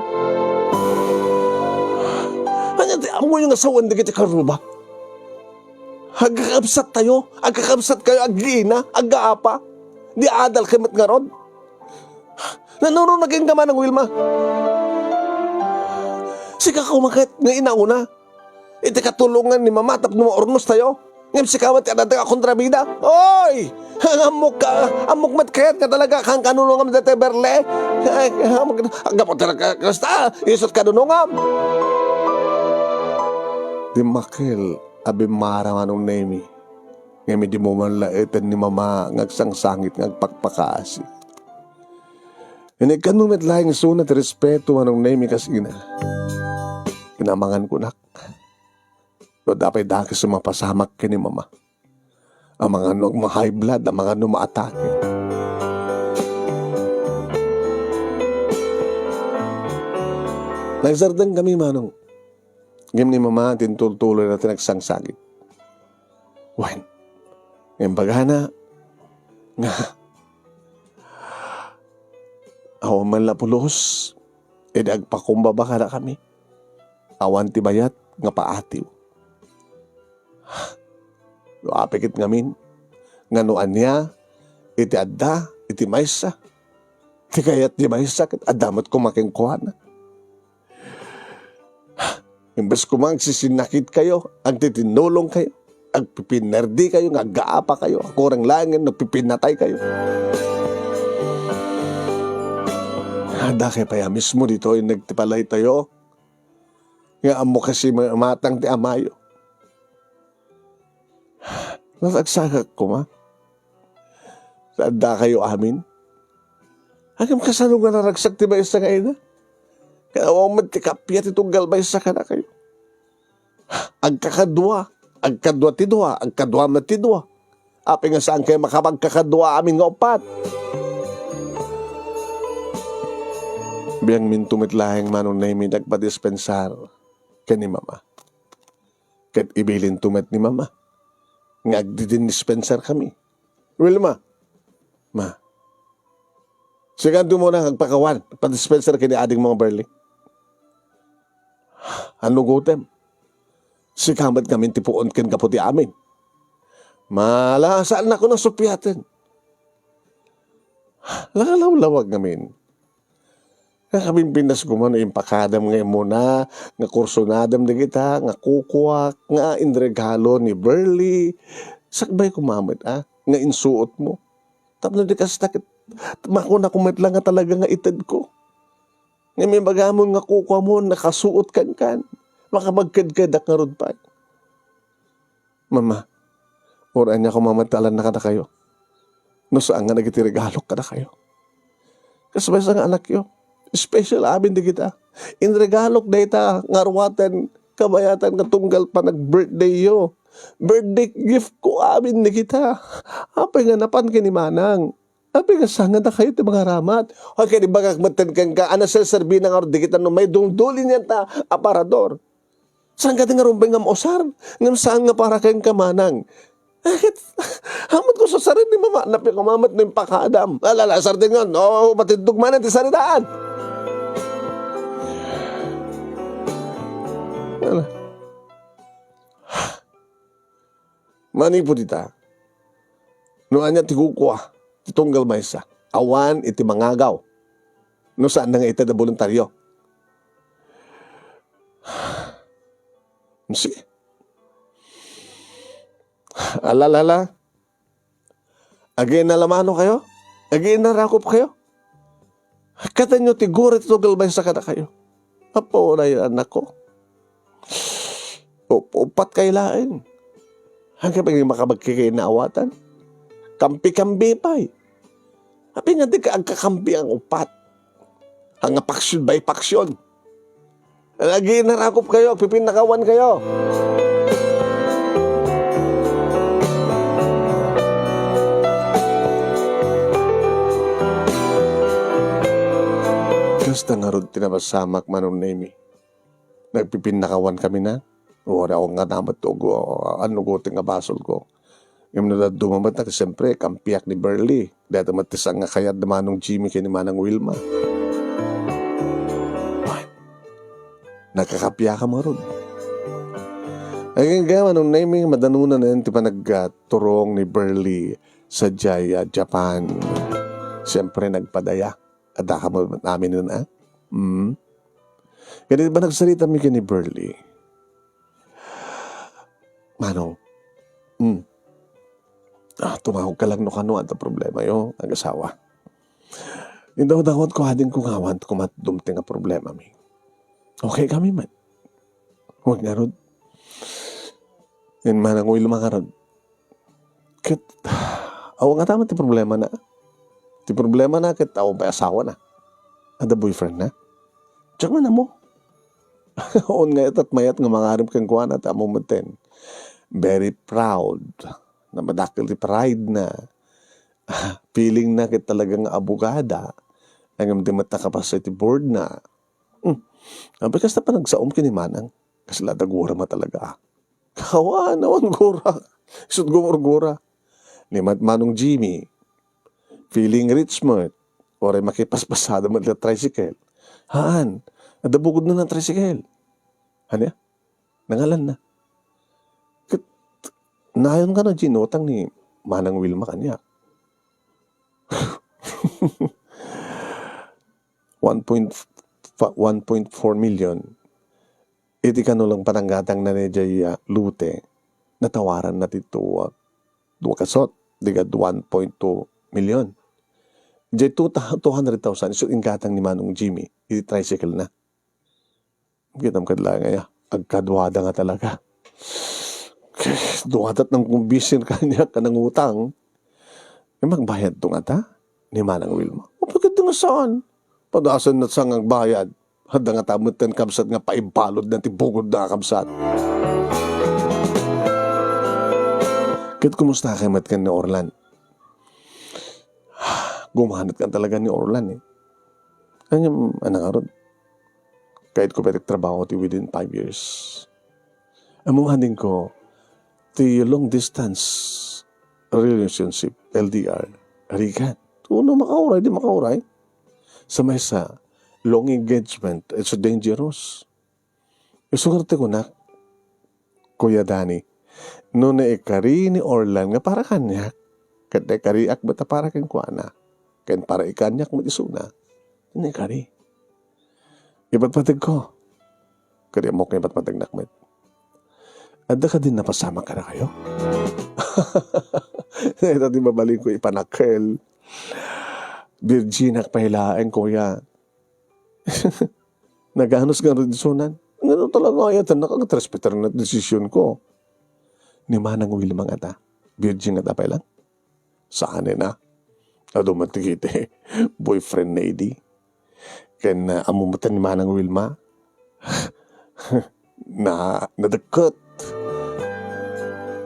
Ania ti ammoyo nga sawen dagiti karuba? Agkakabsattayo, agkakabsatkayo, agina, agapa. Di adal ket met ngarud. Nanurona kenka, Manang Wilma. Sika koma ket nga inauna. Iti katulongan ni Mama tapno maurnostayo. Ngem sika met ti adda nga kontrabida. Oy! Ammok ka, ammok met ket nga talaga kankanunongam daytoy Verly. Ay, ammok, gapu talaga kasta, isut kanunongam. Dimmakkel a bimmara, Manong Nemy. Ngem idi mo man laeten ni Mama nga agsangsangit nga agpakpakaasi. Inikkanmo met laeng isuna ti respeto, Manong Nemy, kas ina. Kinamangan kunak. No, apay dakes a mapasamak ken ni Mama. Amangan no ma-high blood, amangan no maatake. Nagsardeng kami, Manong. Ngem ni Mama, tintultuloy na ti nagsangsangit. Wen, imbagana nga awan man la pulos, idi agpakumbaba kadakami. Awan ti bayat nga paatiw. No apay ket ngamin, nga no ania iti adda iti maysa, ti kayat ti maysa ket adda met koma kenkuana. Imbes koma nga agsisinnakit kayo, agtitinnulong kayo, agpipinnerdi kayo, nga aggaapa kayo, akurang laeng no agpipinnatay kayo. Adda kayo pay a mismo ditoy nagtipalay tayo, nga ammo kasi ma-, matang ti amayo. Natagsagak koma. Adda kayo amin. Ngem kasano nga naragsak ti maysa nga ina? Kanawan met ti kappia ti tunggal maysa kadakayo. Agkakadua, agkadua ti dua, agkadua met ti dua. Apay nga saan kayo makapagkakadua amin nga uppat? Biangminto met laeng Manong Nemy nagpadispensar ken ni Mama. Ket ibilinto met ni Mama nga agdidindispensar kami. Wilma, Ma, sika ti umuna nga agpakawan, padispensar ken ni Ading Mama Berly. Annugotem. Sika met ngamin ti puon ken gapu ti amin. Mala, saannakon a suppiaten. Nakalawlawag ngamin. Nakapinpintas koma no impakadam nga immuna, nga kursunadam dagita, nga kukuak, nga inregalo ni Berly. Sakbay koma met, a, nga insuot mo. Tapno di kasta ket, makunak met la nga talaga nga ited ko. Ngem ibagamon nga kukua mo, nakasuot kenkan. Makapagkedkedak ngarud pay. Mama, uray ania koma met ti alanna kadakayo. No saan nga nagiti regalok kadakayo. Kas maysa nga anakyo, special amin dagita. Inregalok dayta nga aruaten kabayatan nga tunggal panag-birthdayyo. Birthday gift ko amin dagita. Apay nga napan ken ni Manang? Apay nga saan nga dakayo ti mangaramat? Hoy, ket ibagak metten kenka a naserserbina ngarud dagita no maidungdulin yanta aparador. Saan kadi nga rumbeng nga mausar? Ngem saan nga para kenka, Manang? Ket, amat ko sarsarin ni Mama, napia koma met no impakadam. Ala, ala, sarden nga, no, matindog manen ti saritaan. Ala. Manipud ita, no ania ti kukua, ti tunggal maysa, awan iti mangagaw. No saan nga ited a boluntario. Sige. Ala, ala, ala. Agiinnalamano kayo? Agiinnarakop kayo? Katanyo ti gura ti tunggal maysa kadakayo. Apo, uray, anakko. Up-, uppat kayo laeng. Hanggang pag makapagkikinaawatan. Kampi-kampi pay. Apay nga di ka agkakampi ang upat? Ang nga paksyon by paksyon. Aginarakop kayo, agpipinnakawan kayo. Kasta ngarud ti napasamak, Manong Nemy. Nagpipinnakawan kami na. Wala akong nga namat to, go, ano, go, nga basol ko. Ngem no dadduma met, siyempre, kampiak ni Berly. Dayta met ti saan nga kayat da Manong Jimmy ken ni Manang Wilma. Ay, nagkakapiaka ngarud. Agingga, Manong Nemy, madanonan ti panagturong ni Berly sadiay, ah, Japan. Siyempre, nagpadaya. Adda ka met amin, ah? Mm. Kadi ba nagsaritami ken ni Berly? Manong, mm. Ah, tumawag ka lang no kano adda problemayo, agasawa. Indawdawat ko, ading ko nga awan ko matdumteng a problemami. Okay kami met. Huwag ngarud. Ken Manang Wilma ngarud. Ket, awan nga taman ti problemana. Ti problemana ket awan pay asawana. Adda boyfriendna. Diak man ammo. Awan nga itat mayat nga mangarem kenkuana, ta ammo metten. Very proud. Namadakkel ti pride na. Feeling na ket talaga nga abogada. Ngem di met nakapasa iti board na. Hmm. Apay kasta panagsaom ken ni Manang. Kasla dagura ma talaga, ah. Awan, awan gura. Isut gumurgura. Ni Mat-, Manong Jimmy, feeling rich met. Uray makipaspasada met la tricycle. Haan, adda bukod na ng tricycle. Ania? Nangalan na. Ket, nayon ka na ginutang ni Manang Wilma kaniak. One point f-, one point four million. Iti kano lang pananggatangna ni jay, ah, lote, natawaranna ti dua, dua kasot, diga one point two million. Jay two ta-, two hundred thousand, isu inggatang ni Manong Jimmy, iti tricycle na. Kitam kad laeng aya, agkaduada nga talaga. Duadat nang kumbisir kaniak nga nangutang. Nga magbayad to ngata? Ni Manang Wilma. Apay ket nga saan? Padasan na sa nga agbayad. Adda ngata metten kabsat nga paibalod na ti bugod na kabsat. Ket kumusta kay met ken ni Orlan? Gumanat kan talaga ni Orlan, eh. Anya, anang arod? Kayat ko pwede trabaho ti within five years. Ammo nga din ko, ti long distance relationship, L D R, rigat. Uno makauray, di makauray. Sa maysa, long engagement, it's dangerous. Isu nga ti kunak, Kuya Danny, no naikari ni Orlan nga para kaniak, ket naikariak met a para kenkuana, ken para ikaniak met isuna, naikari. Ipatpategko. Ket ammok nga ipatpategnak met. Adda kadin napasamak kadakayo? Ita ti mabalinko ipanakkel. Virginak pay laeng, kuya. Naganus nga radyonan. Ngano talaga aya, ta nakagrespetar na desisyon ko. Ni Manang Wilma ngata. Virgin ngata pay lang. Saan na? Adu man ti kiti boyfriend na idi. Ken, ah, ammo met ni Manang Wilma. Na, nadekket.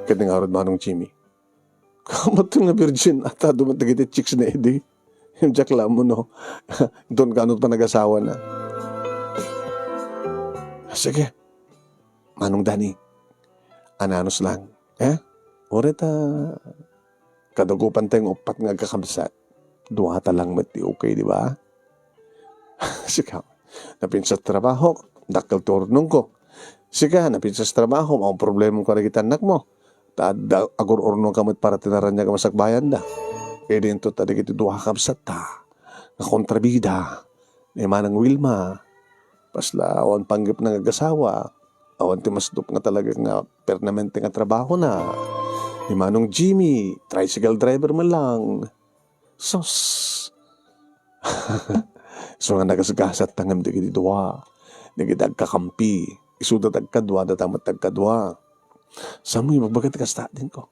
Ket nga arod Manong Jimmy. Kamat nga virgin, ata dumat dagiti chicks na idi. Diak la ammo no. Don kanot panagasawa na. Sige. Manong Dani. Ananus lang. Eh? Uray ta kadagupan tayo nga uppat nga agkakabsat. Duata lang met ti okay, di ba? Sika, napinsa trabaho, dakkel ti urnongko. Sika, napinsa trabaho, maong problema ko dagiti annakmo. Ta adda agur-urnongka met para ti naraniag a masakbayanda. Idinto ta dagiti dua a kabsatta nga kontrabida ni Manang Wilma. Kasla awan panggepna nga agasawa. Awan ti masdop nga talaga nga permanente nga trabahona. Ni Manong Jimmy, tricycle driver man lang. Sus! So nga nagasgasat ta ngem dagiti dua, dagiti agkakampi, isuda ti agkadua, data met ti agkadua. Samoy, ibagbaga ti kasta, adingko.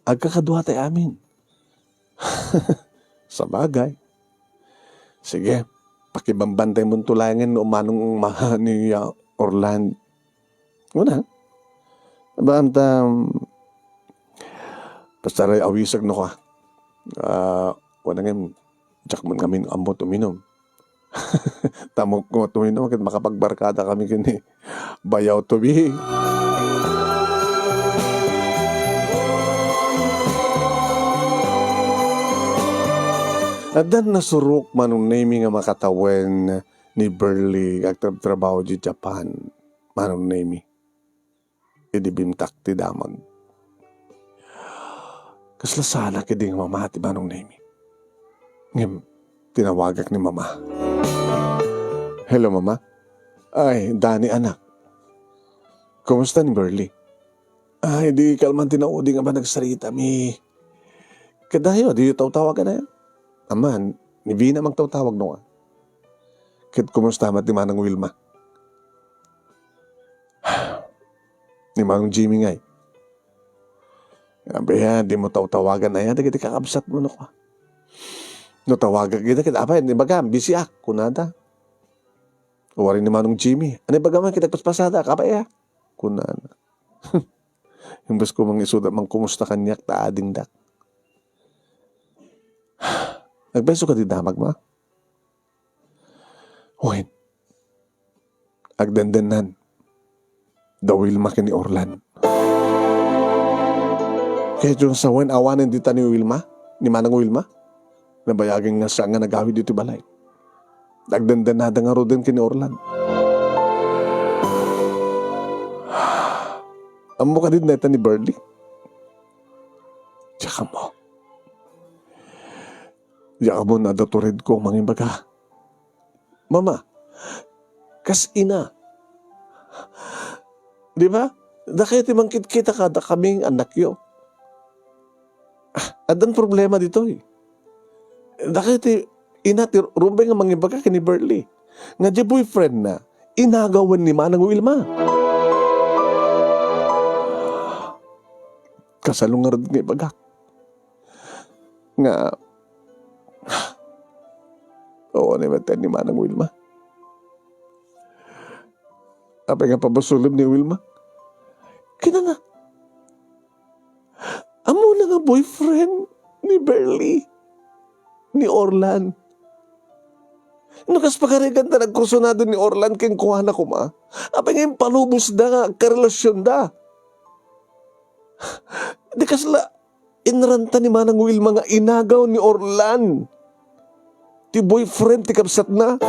Agkakadua tay amin. Sabagay. Sige, pakibambantay mo to laengen no manong ma-, ni, ah, Orlan. Una, ba, anta, basta ray awisag no ka. Ah, wala nga, diak man kami ammo tuminom. Tamok ko tuminom, ket makapagbarkada kami kini bayaw to be. Addan nasurok Manong Nemi nga makatawen ni Burley nga agtrabtrabaho di Japan. Manong Nemi. Idi bimtak ti damag. Kasla saanak idi nga mamati, Manong Nemi. Ngem, tinawagak ni Mama. Hello, Mama. Ay, Dani, anak. Kumusta ni Burley? Ay, di kalman ti naudi nga panagsarita mi. Kadayo, di tawtawagan na. Aman, ni Vina magtawtawag no. Ket kumusta met ni Manang Wilma? Ni Manong Jimmy ngay. Abi, ah, di mo tawtawagan aya dagiti kakabsat mo, no? No tawagak ida ket apay, ni bagam, busy ak, kunada. Wari ni Manong Jimmy, ani bagam ket agpaspasada, kabay, ah, kunana. Imbes ko mangisuda, mangkumusta kaniak, ta adingdak. Nagbeso ka di damag, ma? Wen, agdendennan da Wilma ken ni Orlan. Ket no sawen awanen dita ni Wilma, ni Manang Wilma, nabayagen nga saan nga nagawid iti balay. Agdendennada ngaruden ken ni Orlan. Ammo kadi dayta ni Burley? Diak ammo. Diak ammo, adda turedko mangimbaga. Mama, kas ina, Di ba? Dakayo ti mangkitkita kadakami nga annakyo. Ah, addan problema ditoy. Dakayo ti ina ti Rumbeng nga mangibaga ken ni Berly nga diay boyfriend na inagawen ni Manang Wilma. Kasano ngarud nga ibagak nga, oo, ni metten ni Manang Wilma. Apay nga pabasolem ni Wilma? Kinana, ammona nga boyfriend ni Berly, ni Orlan. No kas pagarigan ta nagkursunado ni Orlan kenkuana koma, apay nga impalubosda nga agkarelasionda? Di kasla inranta ni Manang Wilma nga inagaw ni Orlan ti boyfriend ti kabsatna?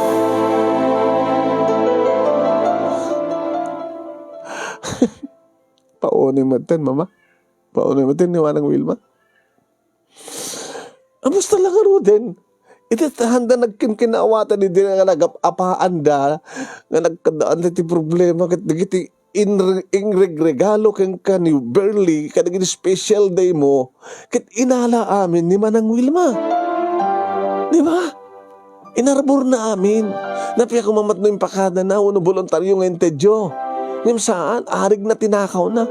Paunay metten, Mama. Paunay metten ni Manang Wilma. Amusta la ngaruden? Iti ta haanda nagkinkinawatan idi nga nagap-apaanda nga nagkadaan ti problema ket dagiti inre-, inregregalo kenka ni Berly kadagiti special day mo ket inala amin ni Manang Wilma. Di ba? Inarborna amin. Napiak koma met no impakadana wenno boluntario nga intedyo. Ngem saan, arigna ti nakawna.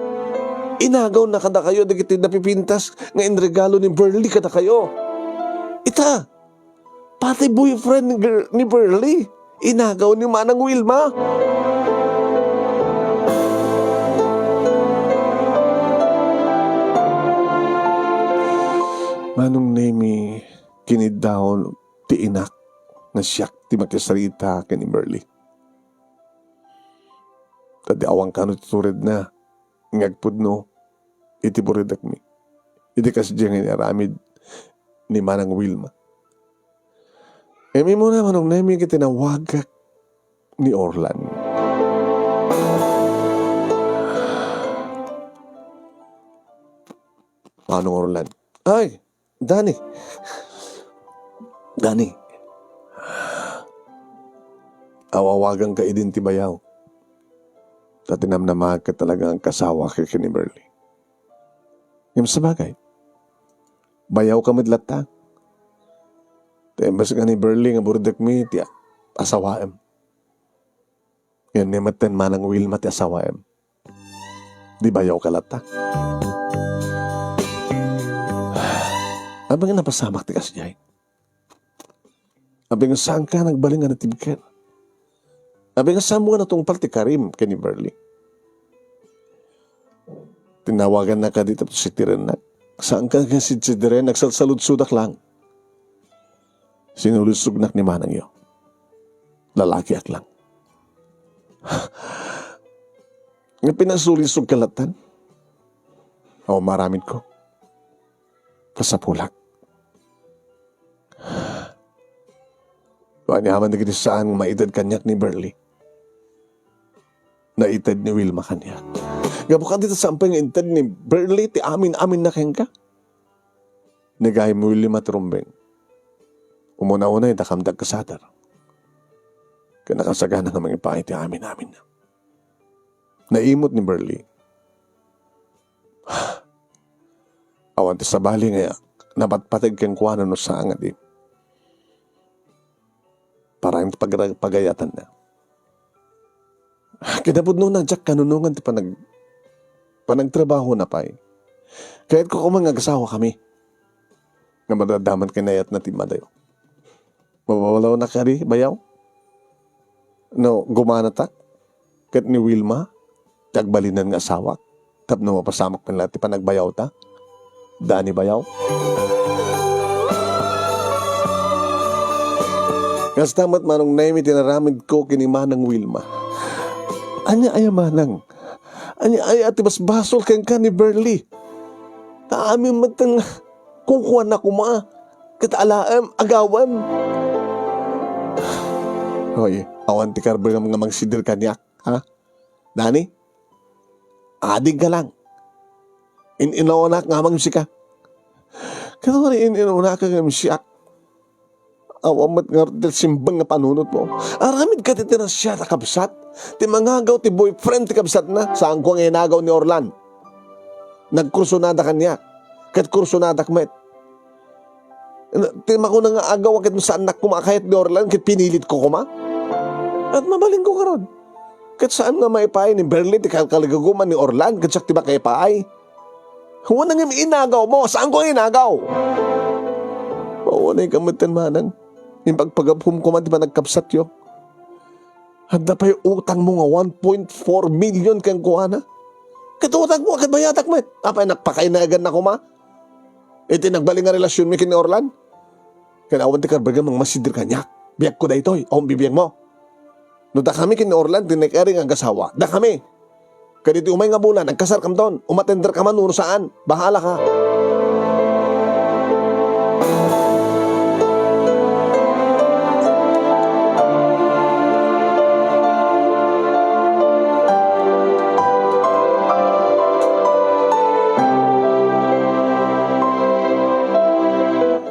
Inagawna kadakayo dagiti napipintas nga inregalo ni Berly kadakayo. Ita, pati boyfriend ni Ger-, ni Berly, inagaw ni Manang Wilma. Manong Nemi, kiniddaw ti inak nga siak ti makisarita ken ni Berly. Ta di awan kano ti turedna nga agpudno iti buridekmi. Idi kasdiay nga inaramid ni Manang Wilma. Ngem immuna, Manong Nemi, ket tinawagak ni Orlan. Manong Orlan. Ay, Dani. Dani. Awawaganka idin ti bayaw. Ta tinamnamaak talaga nga agkasawa ken ni Berly. Ngem sabagay, bayawka met latta. Ta imbes nga ni Berly nga buridekmi ti asawaem. Ngem ni metten Manang Wilma ti asawaem. Di bayawka latta. Apay nga napasamak ti kasdiay? Apay nga saanka nagbalin nga natibker? Apay nga saanmo nga natungpal ti karim ken ni Berly? Tinawagannak kadi tapno sitirennak. Saanka nga sidsidiren, nagsalsaludsodak lang. Sinulisognak ni manangyo. Lalakiak lang. Nga pinasulisogka lattan? Awan maaramidko. Kasapulak. Ania man dagiti saan nga maited kaniak ni Berly. Naited ni Wilma kaniak. Gapu kadita, saan pay nga inted ni Berly ti amin-aminna kenka? Ni gayam Wilma ti rumbeng. Umuna-unay, dakami ti agkasadar. Ket nakasagana nga mangipaay ti amin-aminna. Naimut ni Berly. Awan ti sabali nga napatpateg kenkuana no saan nga di. Para iti pag-, pagayatanna. Kinapudnona, diak kanunongan ti panag-, panagtrabahona pay. Kayatko koma nga agasawakami. Nga madadaman ken ni ayatna ti madayo. Mababalawnak kadi, bayaw? No gumanatak ket ni Wilma ti agbalinan nga asawak tapno mapasamak met la ti panagbayawta? Dani, bayaw? Kasta met, Manong Nemi, ti inaramidko ken ni Manang Wilma. Ania aya, Manang? Ania aya ti basbasol kenka ni Berly? Ta amin met nga kukuana koma ket alaem, agawem. Hoy, awan ti karbuem nga mangsidir kaniak, ha? Dani? Adingka lang. In-inawanak ngamang sika. Ket no in-inawanak ngem siak, Awan met ngarud ti simbang nga panunotmo. Aramid kadi ti nasiat a kabsat ti mangagaw ti boyfriend ti kabsatna. Saanko nga inagaw ni Orlan. Nagkursunada kaniak, ket kursunadak met. Ti makuna nga agaw ket saannak koma a kayat ni Orlan ket pinilitko koma. Ket mabalinko ngarud. Ket saan nga maipaay ni Berly ti kalkaligaguman ni Orlan ket siak ti makaipaay. Wen, ngem inagawmo, saanko nga inagaw. Paunay ka metten, manang. Impagpagaphom koma ti panagkabsatyo. Adda pay utangmo nga one point four million kenkuana. Ket utangmo, ket bayadak met. Apay nagpakainaganna koma iti nagbalin nga relasionmi ken ni Orlan? Ken awan ti karbagan mangmasideg kaniak. Biagko daytoy, awan bibiagmo. No dakami ken ni Orlan ti naikari nga agasawa, dakami. Ket iti umay nga bulan, agkasarkamton, umatenderka man wenno saan, bahalaka.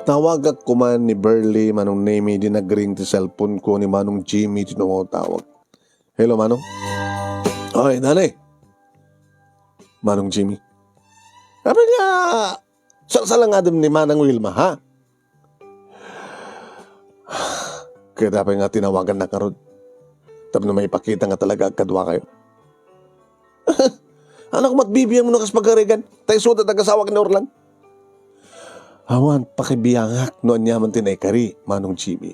Tawagak koma ni Berly, Manong Nemy, idi nagring ti cellphone ko ni Manong Jimmy ti tumawtawag. Hello, Manong. Oy, Danny. Manong Jimmy. Apay nga, salsalangadem ni Manang Wilma, ha? Ket apay nga tinawagannak ngarud? Tapno maipakita nga talaga agkaduakayo. Anak, mat bibiangmo no kas pagarigan, ta isuda ti agasawak ni Orlan. Awan pakibiangak no aniaman ti naikari, Manong Jimmy.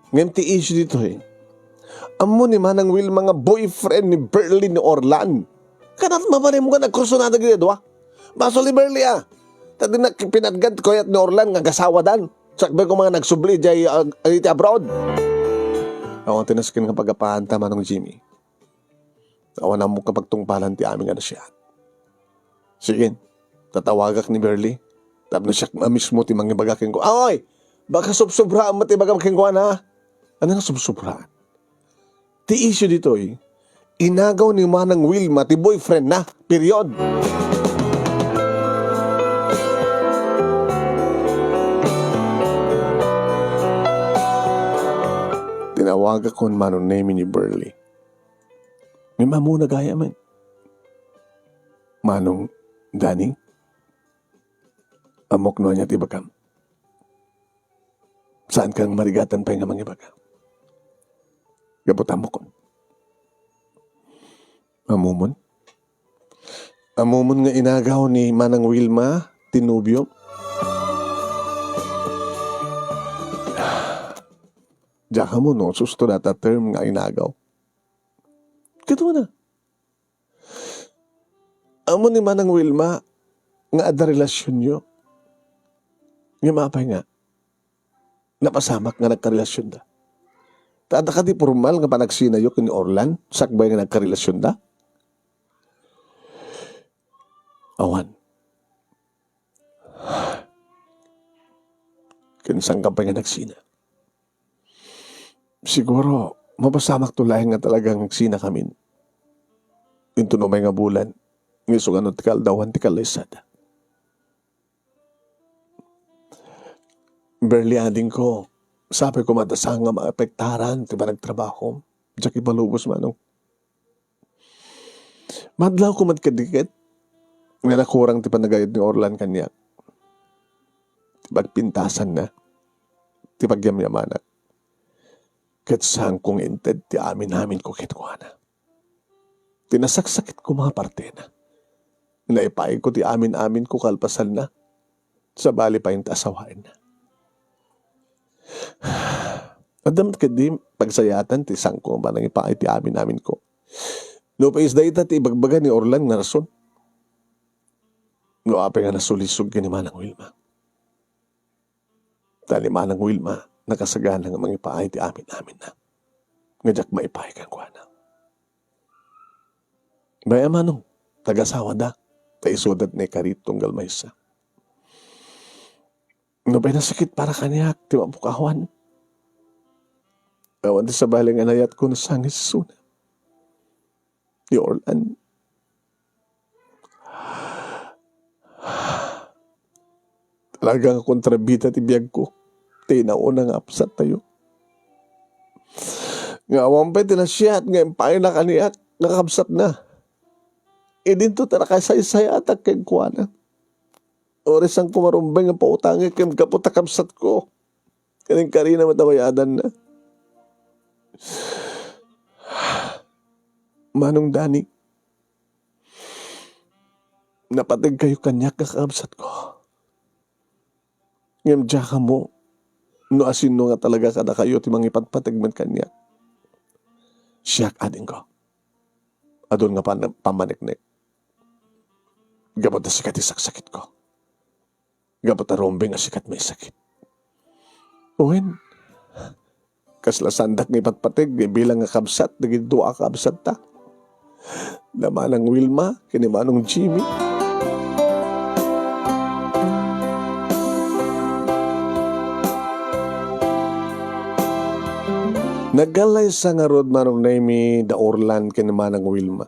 Ngem ti issue ditoy, ammo ni Manang Wilma nga boyfriend ni Berly ni Orlan. Kanat mabalinmo nga nagkursunada dagiti dua? Basol ni Berly, a. Ta dinnak pinatgan ti kayat ni Orlan nga agasawadan. Sakbay koma nga nagsubli idiay, ag-, iti abroad. Awan ti nasken nga paggapuanta, Manong Jimmy. Awan ammok nga pagtungpalan ti amin nga nasiat. Sige, tatawagak ni Berly. Tapno siak a mismo ti mangibaga kenkuana. Aw, oy! Baka subsubraan met ti ibagam kenkuana, ha? Ania nga subsubraan? Ti issue ditoy, inagaw ni Manang Wilma ti boyfriendna. Period. Tinawagak kon Manong Nemy ni Berly. Ngem ammona gayam. Manong Danny, ammok no ania ti ibagam. Saanka nga marigatan pay nga mangibaga. Gapu ta ammokon. Ammomon? Ammomon nga inagaw ni Manang Wilma ti nobiom? Diak ammo no susto dayta term nga inagaw. Ket wen a. Ammo ni Manang Wilma nga adda relasionyo. Ngem apay nga, napasamak nga nagkarelasionda? Ta adda kadi pormal nga panagsinayo ken ni Orlan sakbay nga nagkarelasionda? Awan. Ken saanka pay nga nagsina? Siguro, mapasamakto laeng nga talaga nga agsinakamin. Inton umay nga bulan, nga isu nga no ti kaaldawan ti kallaysada. Berly, adingko, sapay koma ta saan nga maapektaran ti panagtrabahom. Diak ipalubos, Manong. Madlawko met kadi ket nga nakurang ti panagayat ni Orlan kaniak. Ti pagpintasanna, ti pagyamyamanak. Ket saanko nga inted ti amin-aminko kenkuana. Ti nasaksakitko nga partena, naipaayko ti amin-aminko kalpasanna. Sabali pay ti asawaenna. Adda met kadi pagsayaatan ti saanko nga panangipaay ti amin-aminko. Nupay isda ita ti ibagbaga ni Orlan nga rason. No apay nga nasulisog ken ni Manang Wilma. Ta ni Manang Wilma, nakasagana nga mangipaay ti amin-aminna. Nga diak maipaay kenkuana. Bay-am, Manong, tagasawada, ta isuda ti naikari tunggal maysa. Nupay nasakit para kaniak ti mapukawan, awan ti sabali nga nayatko no saan nga isuna ni Orlan. Talaga nga kontrabida ti biagko. ti nauna nga kabsattayo. Nga awan pay ti nasiat nga impayna kaniak nga kabsatna. Idinto ti nakaisaysayatak kenkuana. Uray saanko marumbeng nga pautangek ken gapu ta kabsatko. Ken inkarina met a bay-adanna. Manong Dani, napategkayo kaniak nga kakabsatko. Ngem diak ammo no asino nga talaga kadakayo ti mangipatpateg met kaniak. Siak, adingko, adun nga pan-, pammaneknek. Gapu ta sika ti saksakitko. Gapu ta rumbeng a sika ti maisakit. Wen, kasla saandak nga ipatpateg bilang nga kabsat dagiti dua a kabsatta, da Manang Wilma ken ni Manong Jimmy. Nagkallaysa ngarud, Manong Nemy, da Orlan ken ni Manang Wilma.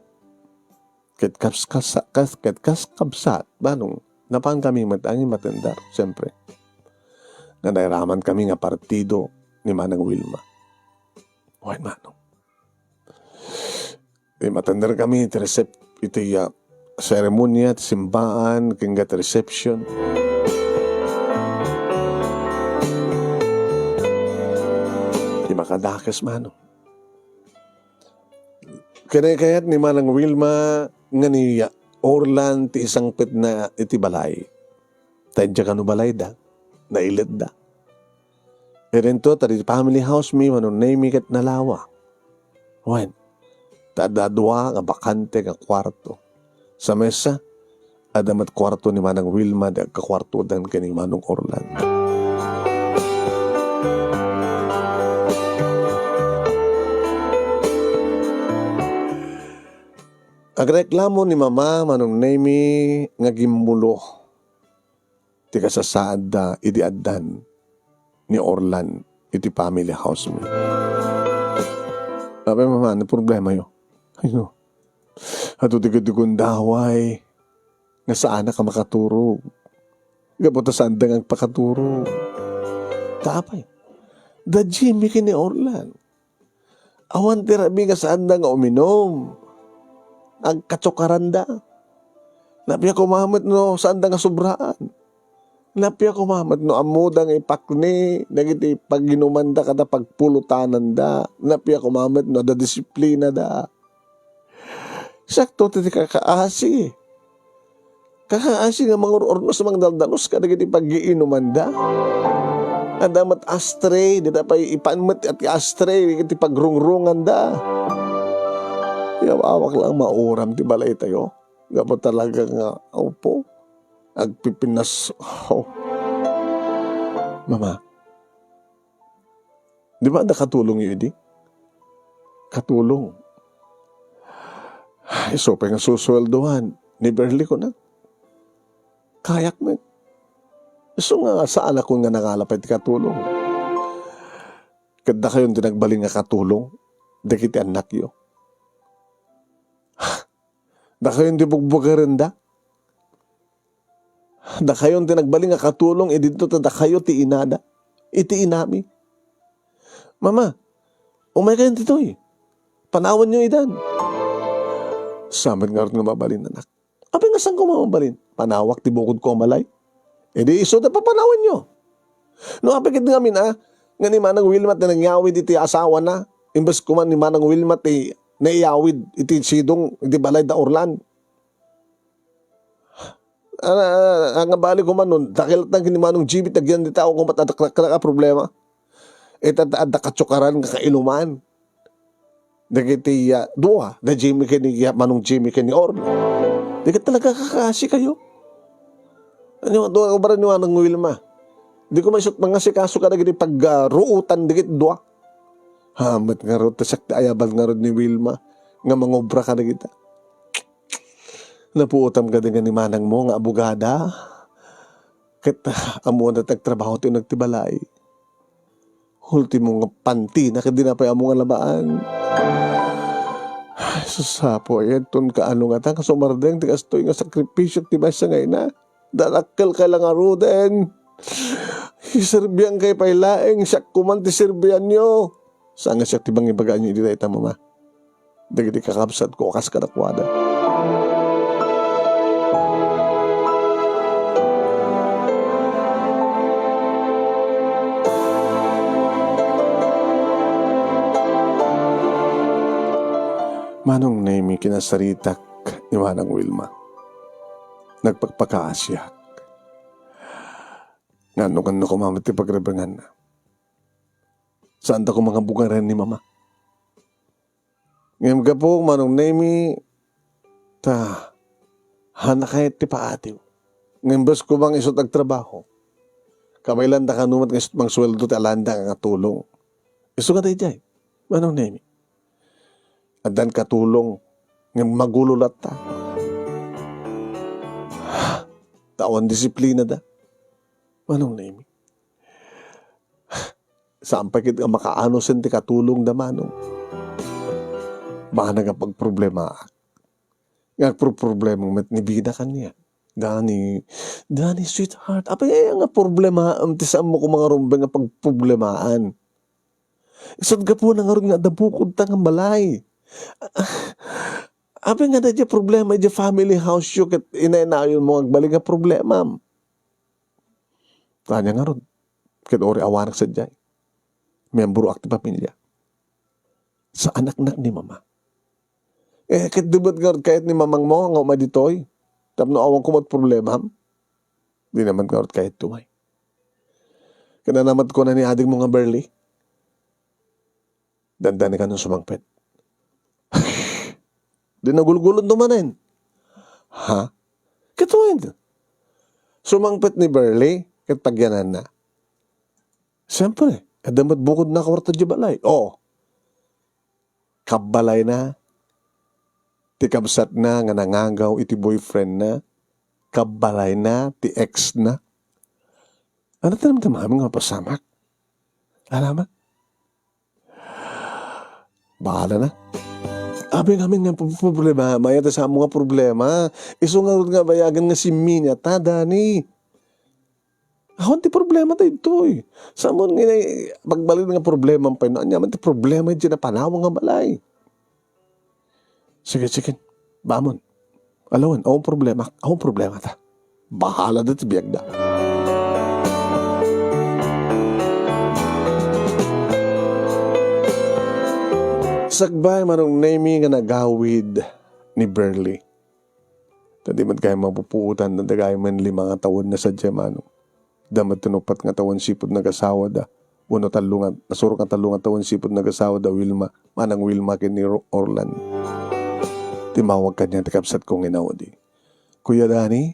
Ket kas-, kas-, kas-, ket kas kabsat, Manong, napaankami met a imatender, siempre. Nga nairamankami nga partido ni Manang Wilma. Wen, Manong. Imatenderkami iti resep-, iti, ah, seremonia ti simbaan, ken iti reception. Ti makadakes, Manong. Kinaykayat ni Manang Wilma nga ni Orlan ti isangpetna iti balay. Ta idiay kano balayda, nailetda. Idinto, ta di family house mi, Manong Nemy, ket nalawa. Wen, ta adda dua nga bakante nga kuarto. Sa maysa, adda met kuarto ni Manang Wilma, di agkakuartodan ken ni Manong Orlan. Agreklamo ni Mama, Manong Nemy, nga gimmulo ti kasasaadda idi addan ni Orlan iti family house mi. Apay, Mama, ano problemayo? Ay, no. Adu ti gundaway nga saanak a makaturog. Gapu ta saanda nga agpakaturog. Ta apay, da Jimmy ken ni Orlan. Awan ti rabii nga saanda nga uminum. Agkatsukaranda. Napia koma met no saanda nga sobraan. Napia koma met no ammoda nga ipakni dagiti paginumanda kada pagpulutananda. Napia koma met no adda disiplinada. Sakto ti kakaasi. Kakaasi nga mangur-urnos, mangdaldalos kadagiti pag-iinumanda. Adda met ashtray, dita pay ipan met ti ashtray iti pagrungrunganda. Yaw-awak lang mauram ti balaytayo. Gapu talaga nga, opo, agpipinas-, oh. Mama, di ba adda katulongyo idi? Katulong. Isu pay nga susueldoan ni Berly, kuna. Kayak met. Isu nga saanakon nga nangala pay ti katulong. Ket dakayon ti nagbalin nga katulong dagiti annakyo. Dakayon ti bugbugerenda. Dakayon ti nagbalin nga katulong, idinto ta dakayo ti inada. Iti inami. Mama, umaykayon ditoy. Panawanyo idan. Sa met ngarud nga mabalin, anak. Apay nga saanko mabalin? Panawak ti bukodko a balay. Idi isu ta papanawanyo. No apay ket ngamin a, nga ni Manang Wilma ti nangyawid iti asawana, imbes koma ni Manang Wilma ti naiyawid iti sidong iti balay da Orlan. Ana, ana, nga bali koma no, dakkel latta ken ni Manong Jimmy ti agyan dita, awan koma ti dakdakkel a problema. Ita adda katsukaran nga kainuman. Dagiti, ah, dua, da Jimmy ken ni, ah, Manong Jimmy ken ni Orlan. Di ket talaga kakaasikayo. Ania nga dua, ubara ni Manang Wilma. Di koma isut mangasikaso kadagiti pagruotan dagiti dua. Hamet ngarud, ta siak ti ayabal ngarud ni Wilma nga mangubra kadagita. Napuotam kadi nga ni manangmo nga abogada? Ket, ah, ammoda ti agtrabaho ti uneg ti balay. Ultimo nga pantina ket di na pay ammo nga labaan. Ay, sus, Apo, ay, inton kaano ngata nga sumardeng ti kastoy nga sakripisio ti maysa nga ina. Dadakkel kay la ngaruden. Kiserbiankay pay laeng, siak koman ti serbianyo. Saan nga siak ti mangibagaanyo iti dayta, Mama. Dagiti kakabsatko a kas kadakuada. Manong Nemi, kinasaritak ni Manang Wilma. Nagpakpakaasiak. Ngano, ngano koma met ti pagrebenganna? Saanta koma nga bugaren ni Mama. Ngem gapu, Manong Nemi, ta, haanna kayat ti paatiw. Ngem bes koma nga isut' agtrabaho. Kabaelanda kano met nga isut' mangsueldo ti alaenda nga tulong. Isu nga daydiay, Manong Nemi. Addan katulong, ngem magulo latta. Ta awan disiplinada, Manong Nemi. Saan pay ket nga makaanusen ti katulongda, Manong. Banag a pagproblemaak. Nga agproblema met ni Bida kaniak. Dani, Dani, sweetheart, apay aya nga problemaam ti saanmo koma nga rumbeng nga pagproblemaan? Isut' gapuna ngarud nga adda bukodta nga balay. Apay nga adda diay problema idiay family house yo ket inaynayonmo nga agbalik nga problemam? Ania ngarud, ket uray awanak sadiay. Miembroak ti pamilia. Saanaknak ni Mama. Eh, ket di met ngarud kayat ni Mamangmo nga umay ditoy? Tapno awan koma ti problemam? Di naman ngarud kayat ti umay. Ket ania met kuna ni adingmo nga Berly? Dandani kano sumangpet. Di nagulgulod no manen. Ha? Ket wen, sumangpet ni Berly ket pagyananna. Siyempre, adda met bukodna a kuarto diay balay. Oo. Kabbalayna ti kabsatna nga nangagaw iti boyfriendna. Kabbalayna ti exna. Ania ti namnamamin nga mapasamak? Ania met? Bahala na. Apay ngamin nga problema, mayat ti saanmo nga problema. Isu ngarud nga bayagen nga simminia ta, Dani. Awan ti problema daytoy. Saanmo nga inay-, pagbalin nga problema pay no ania man ti problema iti napanaw nga balay. Sige, sige. Bamon. Alawen, awan problema. Awan problema ta. Bahala da ti biagda. Sakbay, Manong Nemi, nga nagawid ni Berly. Ta di met gayam mapupuotan, dagay met lima nga tawenna sadiay, Manong. Adda met ti uppat nga tawen sipud nagasawada. Wenno tallo nga, nasurok nga tallo nga tawen sipud nagasawada, Wilma, Manang Wilma ken ni Ro-, Orlan. Timmawag kaniak ti kabsatko nga inaudi. Kuya Dani?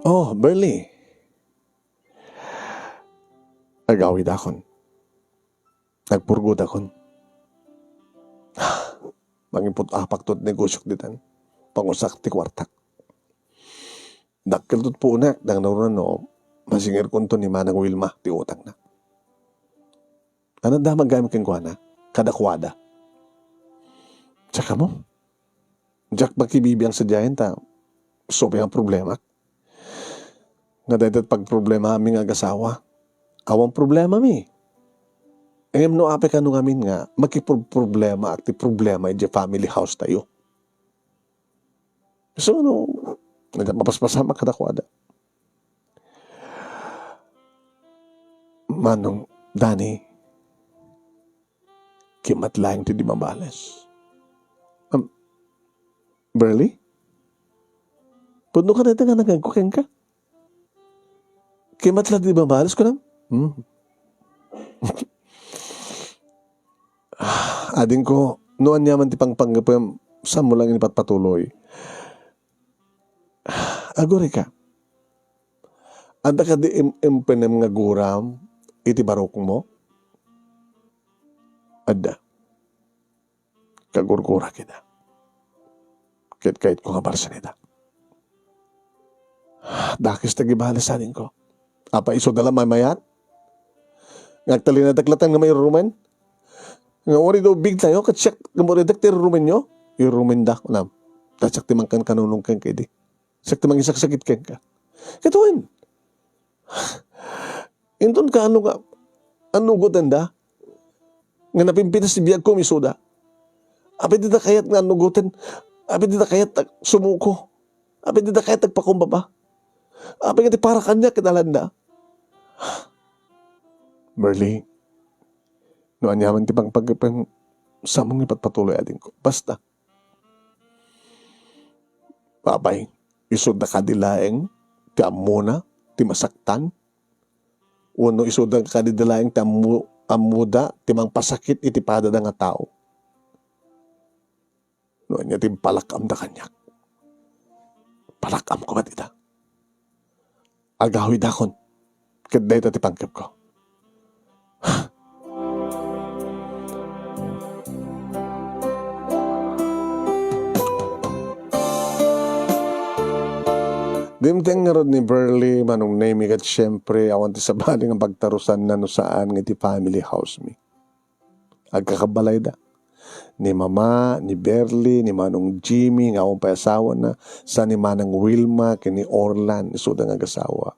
Oh, Berly. Agawidakon. Agpurgodakon. Mangiput-apakto ti negosiok ditan. Pangusak ti kuartak. Dakkelto ti puonak, nangruna no masingerkonto ni Manang Wilma ti utangna. Ania ti damagam kenkuana? Kadakuada. Tsaka mo? Diak makibibiang sadiayen ta isu pay nga problemak. Nga dayta ti pagproblemaami nga agasawa. Awan problemami. Ngem no apay kano ngamin nga makipagproblemaak ti problema idiay family house tayo. So, no, mapaspasamak kadakuada. Manong Dani, kimat laeng ti di mabales. Um, Berly? Pudno ka dayta nga nangegko kenka? Kimat la di mabales, kunam? Hmm. Adingko, no aniaman ti pangpanggepem, saanmo lang ipatpatuloy. Agurayka. Adda kadi im-, impenem nga guram iti barukmo? Adda. Kagurgurak ida. Ket kayatko nga barsen ida. Dakes ti agibales, adingko. Apay, isu da la maymayat? Nga agtalinadak latta nga mairurumen? Nga uray da ubing tayo, ket siak nga muridak ti irurumenyo? Irurumenda, kunam. Ta siak ti mangkankanunong kenka idi. Siak ti mangisaksakit kenka. Ket wen, Inton kaano nga annugotenda? Nga napimpitas ti biagko, isuda. Apay dita kayat nga annugoten? Apay dita kayat sumuko? Apay dita kayat agpakumbaba? Apay nga ti para kaniak ket alanda? Berly, no aniaman ti pangpagipem, saanmo nga ipatpatuloy adingko. Basta, apay, isuda kadi laeng ti ammona ti masaktan? Wenno isuda kadi laeng ti ammo-, ammoda ti mangpasakit iti padada nga tao? No ania ti impalak-amda kaniak, palak-amko met ida. Agawidakon ket dayta ti pangkepko. Dimteng ngarud ni Berly, Manong Nemy, ket siempre, awan ti sabali nga pagtarusanna no saan nga iti family house mi. Agkakabbalayda. Ni Mama, ni Berly, ni Manong Jimmy nga awan pay asawana, sa ni Manang Wilma ken ni Orlan, isuda nga agasawa.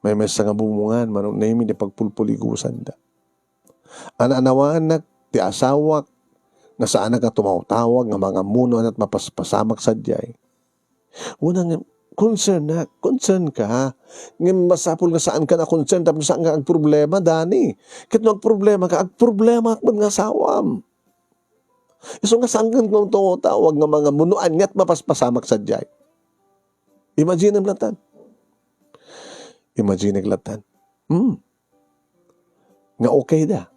Maymaysa nga bumongan, Manong Nemy, ti pagpulpuligosanda. Ana-anawaannak ti asawak nga saanak nga tumawtawag nga mangammuno a mapaspasamak sadiay. Una nga, concern na, concern ka. Ngem masapul nga saan ka na concern tapno saan ka agproblema, Dani. Ket no agproblema ka, agproblema met nga asawam. Isu nga saan ka nga tumawtawag nga mangammuno a mapaspasamak sadiay. Imagine mo latan. Imagine mo latan. Hmm. Nga okay da.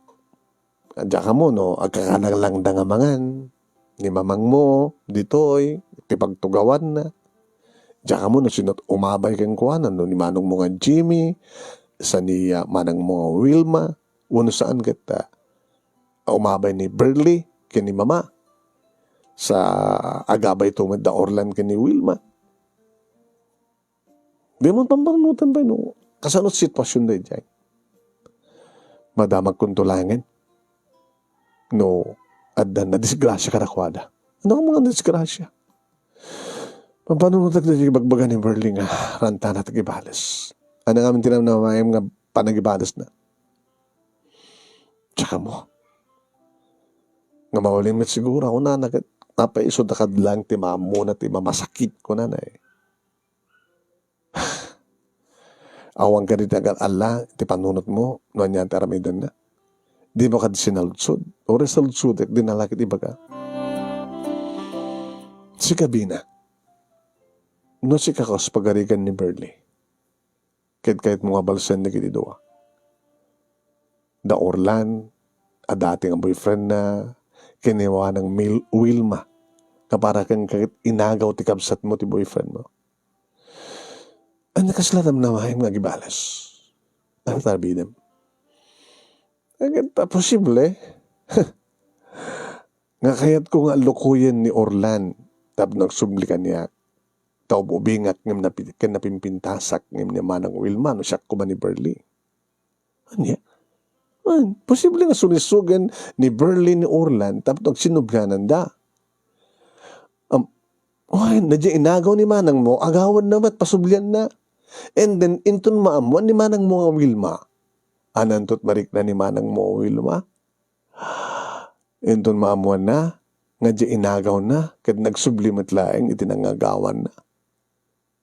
Diak ammo no agkakananglangda nga mangan ni mamangmo ditoy ti pagtugawanna. Diak ammo no sino umabay kenkuana, no ni manongmo nga Jimmy, sa ni, ah, manangmo nga Wilma, wenno saan ket, ah, umabay ni Berly ken ni Mama. Sa agabayto met da Orlan ken ni Wilma. Dimo pampanunoten pay no kasano ti sitwasyon daydiay. Madamagkonto laengen no adda nadisgrasia kadakuada. Ania nga disgrasia? Pampanunotek daydiay ibagbaga ni Berly nga rantana ti agibales. Ania ngamin ti namnamaem nga panagibalesna? Diak ammo. Nga mabalin met siguro, kunana ket, apay isuda kadi laeng ti maammona ti mamasakit, kunana eh. Awan kadi ti agal-alla ti panunotmo no ania ti aramidenna. Dimo kadi sinaludsod? Uray saludsodek, dina la ket ibaga. Sika Bina, no sika kas pagarigan ni Berly, ket kayatmo nga balsen dagiti dua. Da Orlan, a dati nga boyfriendna, ken ni Manang Mil-, Wilma, nga para kenka ket inagaw ti kabsatmo ti boyfriendmo. Ania kasla namnamaem nga agibales? Ania ti aramidenmo? Ket ta posible nga kayatko nga lukoyen ni Orlan tapno agsubli kaniak. Ta ub-ubingak ngem napi-, ken napimpintasak ngem ni Manang Wilma no siak koma ni Berly. Ania? Wen, posible nga sunisogen ni Berly ni Orlan tapno agsinubliananda. Am, wen, daydiay inagaw ni manangmo, agawanna met, pasublianna. And then, inton maammoan ni manangmo nga Wilma, ananto ti marikna ni manangmo nga Wilma? Inton maammoanna nga daydiay inagawna ket nagsubli met laeng iti nangagawanna,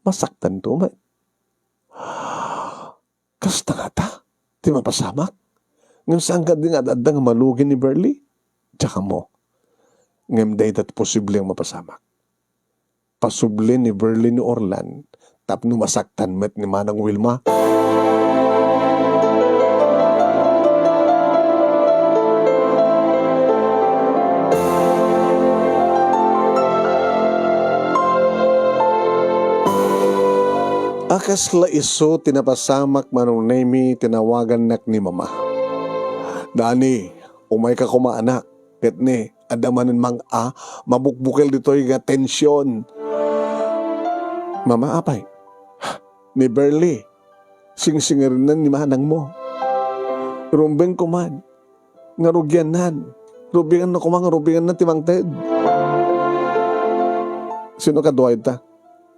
masaktanto met. Kasta ngata ti mapasamak? Ngem saan kadi nga ad-adda nga malugi ni Berly? Diak ammo. Ngem dayta ti posible nga mapasamak. Pasubli ni Berly ni Orlan tapno masaktan met ni Manang Wilma. A kasla isu ti napasamak, Manong Nemy, tinawagannak ni Mama. Dani, umayka koma, anak. Ket ni, adda manen mang-, a, mabukbukel ditoy nga tension. Mama, apay? Ni Berly, singsingirennan ni manangmo. Rumbeng koma nga rugiannan. Rubianna koma nga rubianna ti mangted. Sino kadua ita?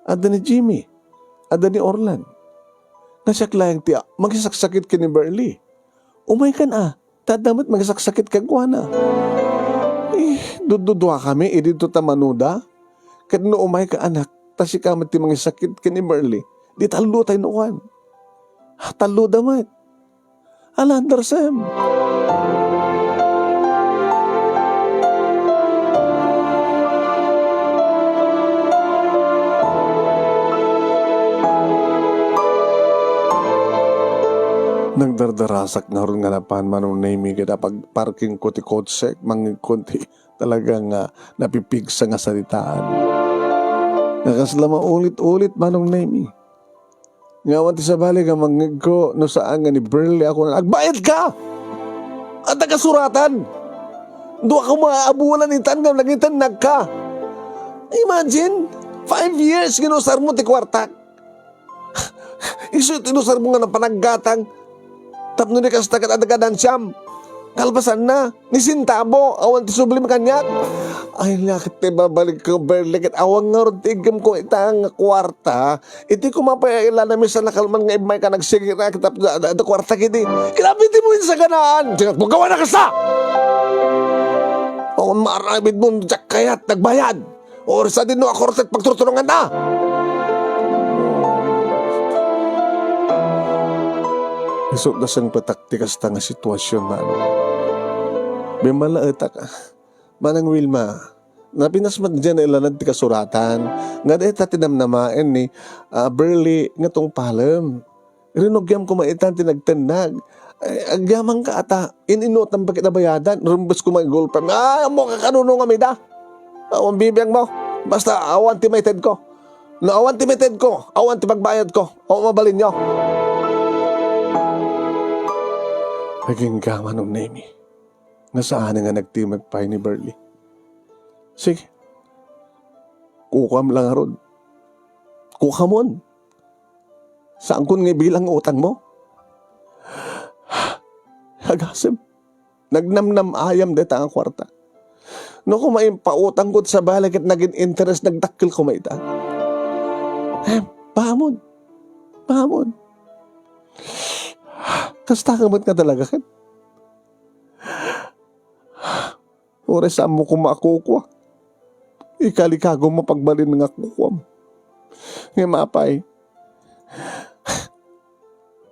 Adda ni Jimmy. Adda ni Orlan. Nga siak laeng ti a-, mangisaksakit ken ni Berly. Umaykan a, ta adda met mangisaksakit kenkuana. Eh, dududua kami, idinto ta manuda. Ket no umayka, anak, ta sika met ti mangisakit ken ni Berly, di tallo tayo no kuan. Ah, tallo da met. Alandarsem. Nagdardarasak ngarud nga napan, Manong Nemy, ket apagparkingko ti kotsek, mangngegko ti talaga nga napipigsa nga saritaan. Nga kasla maulit-ulit, Manong Nemy. Nga awan ti sabali nga mangngegko no saan nga ni Berly ako na, "Agbayadka! Adda kasuratan! Dua ka maabulan itan nga nangitennagka! Imagine, five years nga inusarmo ti kuartak! Isu ti inusarmo nga napanaggatang tapno di kasta ket adda ganansiyam! Kalpasanna, ni sentabo, awan ti sublim kaniak!" Ay, nia ket ti babalik ko, Berly, ket awan ngarud ti iggemko ita nga kuarta. Iti koma pay a ilanami sa nakalman nga immayka nagsigirna, ket tapno adda, adda kuarta kidi. Grabe ti mo insaganaan! Dinatmo gawan a kasta! Awan maaramid mo, diak kayat, nagbayad! Oras a dinno a korte ti pagturturonganta! Isu da sangpetak ti kasta nga situasion, Manong. Bimmalaetak, Manang Wilma, napinas met diay nailanad ti kasuratan nga dayta ti namnamaen ni, ah, Berly nga tungpalem. Rinugiam koma itan ti nagtennag. Ay, agyamanka ata, in-inutam pa kita bayadan, rumbes koma igulpem. Ay, ammoka kanuno nga mida. Awan bibiangmo. Basta awan ti maitedko. No awan ti maitedko, awan ti pagbayadko. O mabalinyo. Agingga, Manong Nemy, nga saan nga nagtimek pay ni Berly. Sige. Kukuam la ngarud. Kukuamon. Saankon nga ibilang nga utangmo. Agasem. Nagnamnam-ayam dayta nga kuarta. No koma impautangko ti sabali ket nagin-interes, nagdakkel koma ita. Eh, pahamon. Pahamon. Kasta ka met nga talaga ket. Uray saanmo koma a kukuak. Ikalikagom a pagbalin nga kukuam. Ngem apay,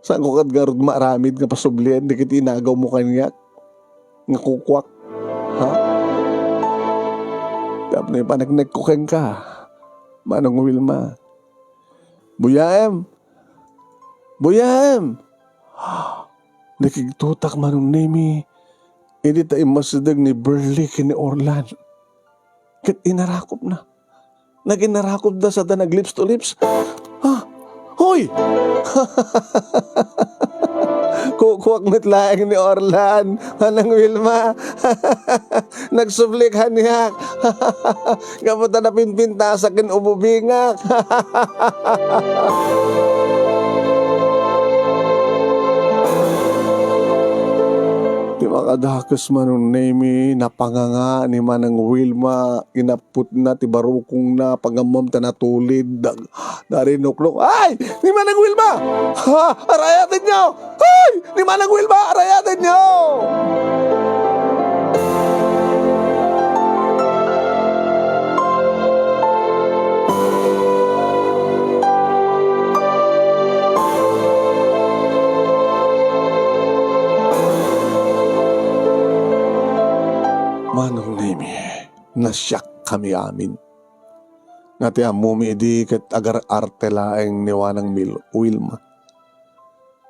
saanko ket ngarud maaramid nga pasublien dagiti inagawmo kaniak nga kukuak. Ha? Tapno ipanagnekko kenka, Manong Wilma. Buyaem! Buyaem! Nakigtotak, Manong Nemy, idi ta immasideg ni Berly ken ni Orlan. Ket inarakupna. Naginarakupda sada nag-lips to lips. Ha? Hoy! Kukuak met laeng ni Orlan, Manang Wilma. Nagsubli kaniak. Gapu ta napinpintasak ken ububingak. Ti makadakes, Manong Nemy, napanganga ni Manang Wilma, inapputna ti barukongna, pangammom ta natulid, dag-, narinuknok. Ay! Ni Manang Wilma! Ha? Arayatenyo! Ay! Ni Manang Wilma! Arayatenyo! Manong Nemy, nasiakkami amin. Nga ti ammomi idi ket agar-arte laeng ni Manang Mil-, Wilma.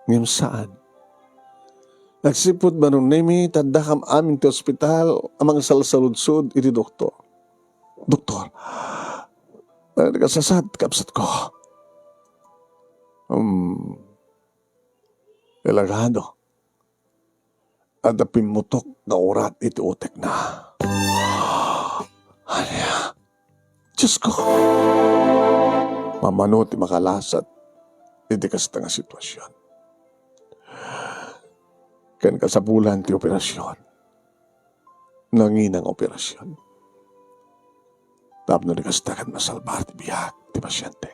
Ngem saan. Nagsipud, Manong Nemy, ta addakam amin ti ospital a mangsalsaludsod iti doktor. Doktor, nagkasasat, kabsatko. Hmm. Delegado. Adda pimmutok nga urat iti utekna. Ania? Diosko! Mamano ti makalasat iti kasta nga situasion. Ken kasapulan ti operasion, nangina nga operasion. Tapno di kasta ket masalbar ti biag ti pasiente.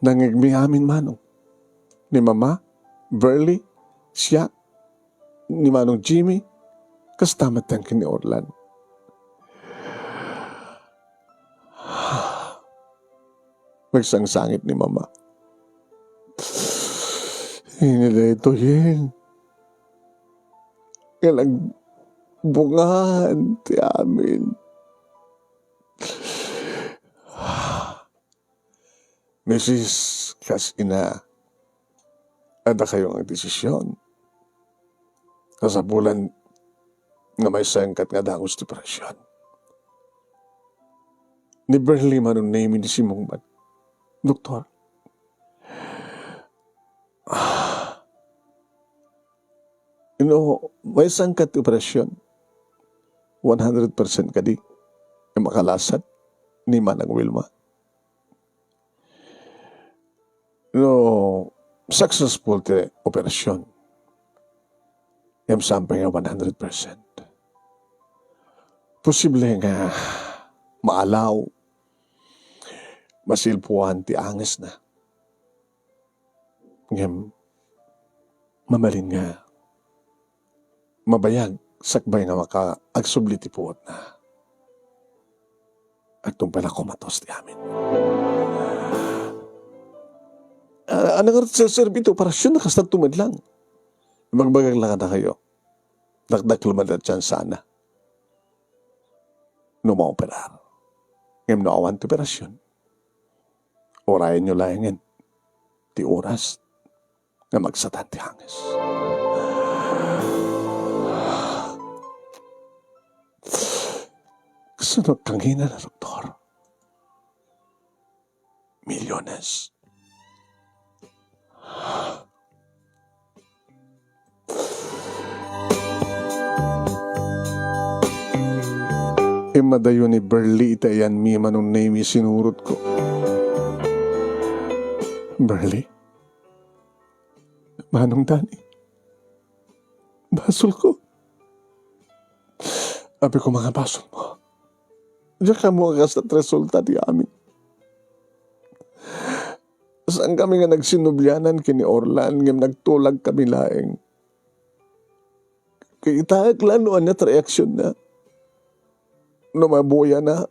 Nangngegmi amin, Manong. Ni Mama, Burley, siak, ni Manong Jimmy, kasta met ken ni Orlan. Nagsangsangit ni Mama. Ini daytoyen nga nagbungaan ti amin. Misis, kas ina, adda kayo nga agdesisyon. Kasapulan nga maysa ket nga dagus ti operasyon. Ni Burley, Manong Nemy, ni Simong man, "Doktor, no maysa ket ti operasyon, one hundred percent kadi nga makalasat ni Manang Wilma?" No successful ti operasyon, ngem saan pay nga one hundred percent, posible nga maalaw, masilpuan ti angesna. Ngem mabalin nga mabayag sakbay nga maka-, agsubli ti puotna. Agtungpal a komatos ti amin. Ah, ania ngarud ti serserbi ti operasyon a kasta met lang? Ibagbagak la kadakayo, dakdakkel met a tiyansana no maoperar. Ngem no awan ti operasyon, urayenyo laengen ti oras nga magsatan ti anges. Kasano kangina na, Doktor? Milyones. Immadayo ni Burley iti ayanmi, Manong Nemy, sinurotko. Burley? Manong Danny, basolko. Apay koma nga basolmo. Diak ammo a kasta ti resulta ti amin. Saankami nga nagsinublianan ken ni Orlan, ngem nagtulagkami laeng. Kitaek la no ania ti reaksionna. No mabuyana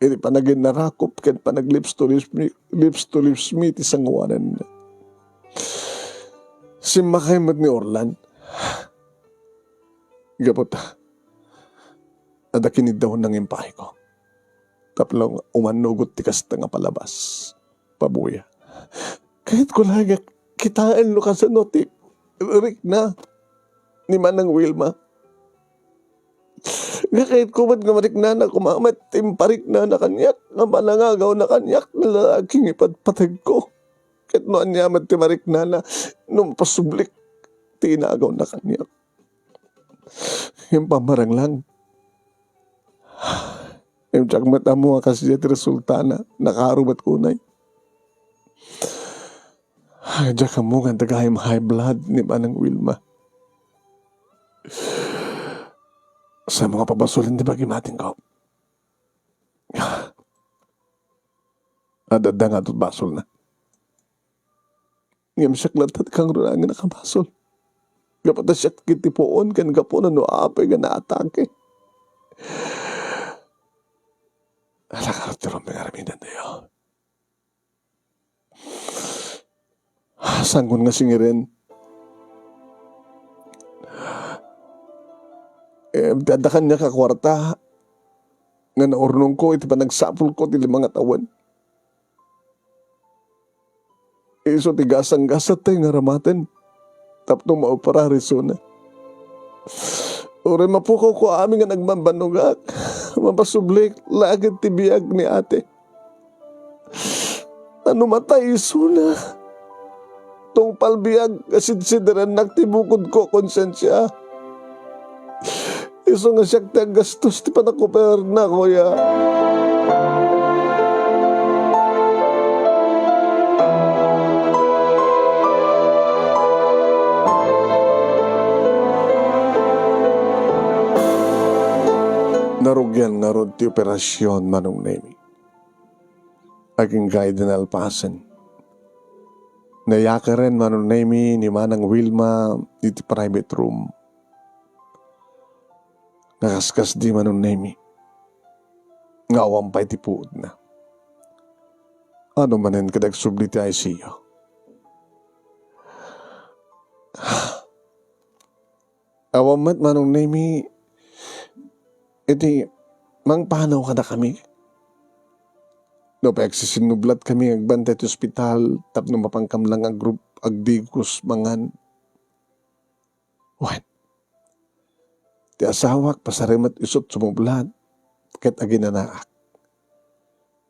iti panaginnarakop ken panaglips to lips mi, lips to lips mi ti sangoananna. Simmakay met ni Orlan. Gapu ta adda kiniddawanna nga impahayko. Tapno umanugot ti kasta nga palabas. Pabuya. Kayatko laeng nga kitaen no kasano ti rikna ni Manang Wilma. Nga kayatko met nga mariknana koma met ti impariknana kaniak, nga manangagawna kaniak nga lalaki nga ipatpategko. Ket no ania met ti mariknana, no mapasublik ti inagawna kaniak. Ngem pammaranglang. Ngem diak met ammo a kasdiay ti resultana, nakaaro met unay. Diak ammo nga adda gayam high blood ni Manang Wilma. Saanmo nga pabasolen ti bagim, ating ko. Adda, adda ngarud basolna. Ngem siak latta ti kangrunaan nga nakabasol. Gapu ta siak ti puon ken gapuna no apay nga naatake. Ala ngarud ti rumbeng aramidenyo. Sangkon nga singiren. Eh, ti adda kaniak a kuarta nga naurnongko iti panagsapulko ti lima nga tawen. Isu ti gasanggasat tay nga aramaten tapno maoperar isuna. Uray mapukawko amin nga nagbambannogak, mapasublik la ket ti biag ni ate. Ta no matay isuna, tungpal biag nga sidsiderennak ti bukodko a konsensia. Isu nga siak ti aggastos ti panakoperarna, kuya. Narugian ngarud ti operasyon, Manong Nemy. agingga idi nalpasen. Nayakeren, Manong Nemy, ni Manang Wilma iti private room. Nakaskasdi, Manong Nemy, nga awan pay ti puodna. Adu manen ket agsubli ti I C U. Awan met, Manong Nemy, iti mangpanaw kadakami. No pay agsisinnublatkami nga agbantay ti ospital tapno mapankam lang agrup-, agdigos mangan. Wen, ti asawak pasaremet isut' sumublat ket aginanaak.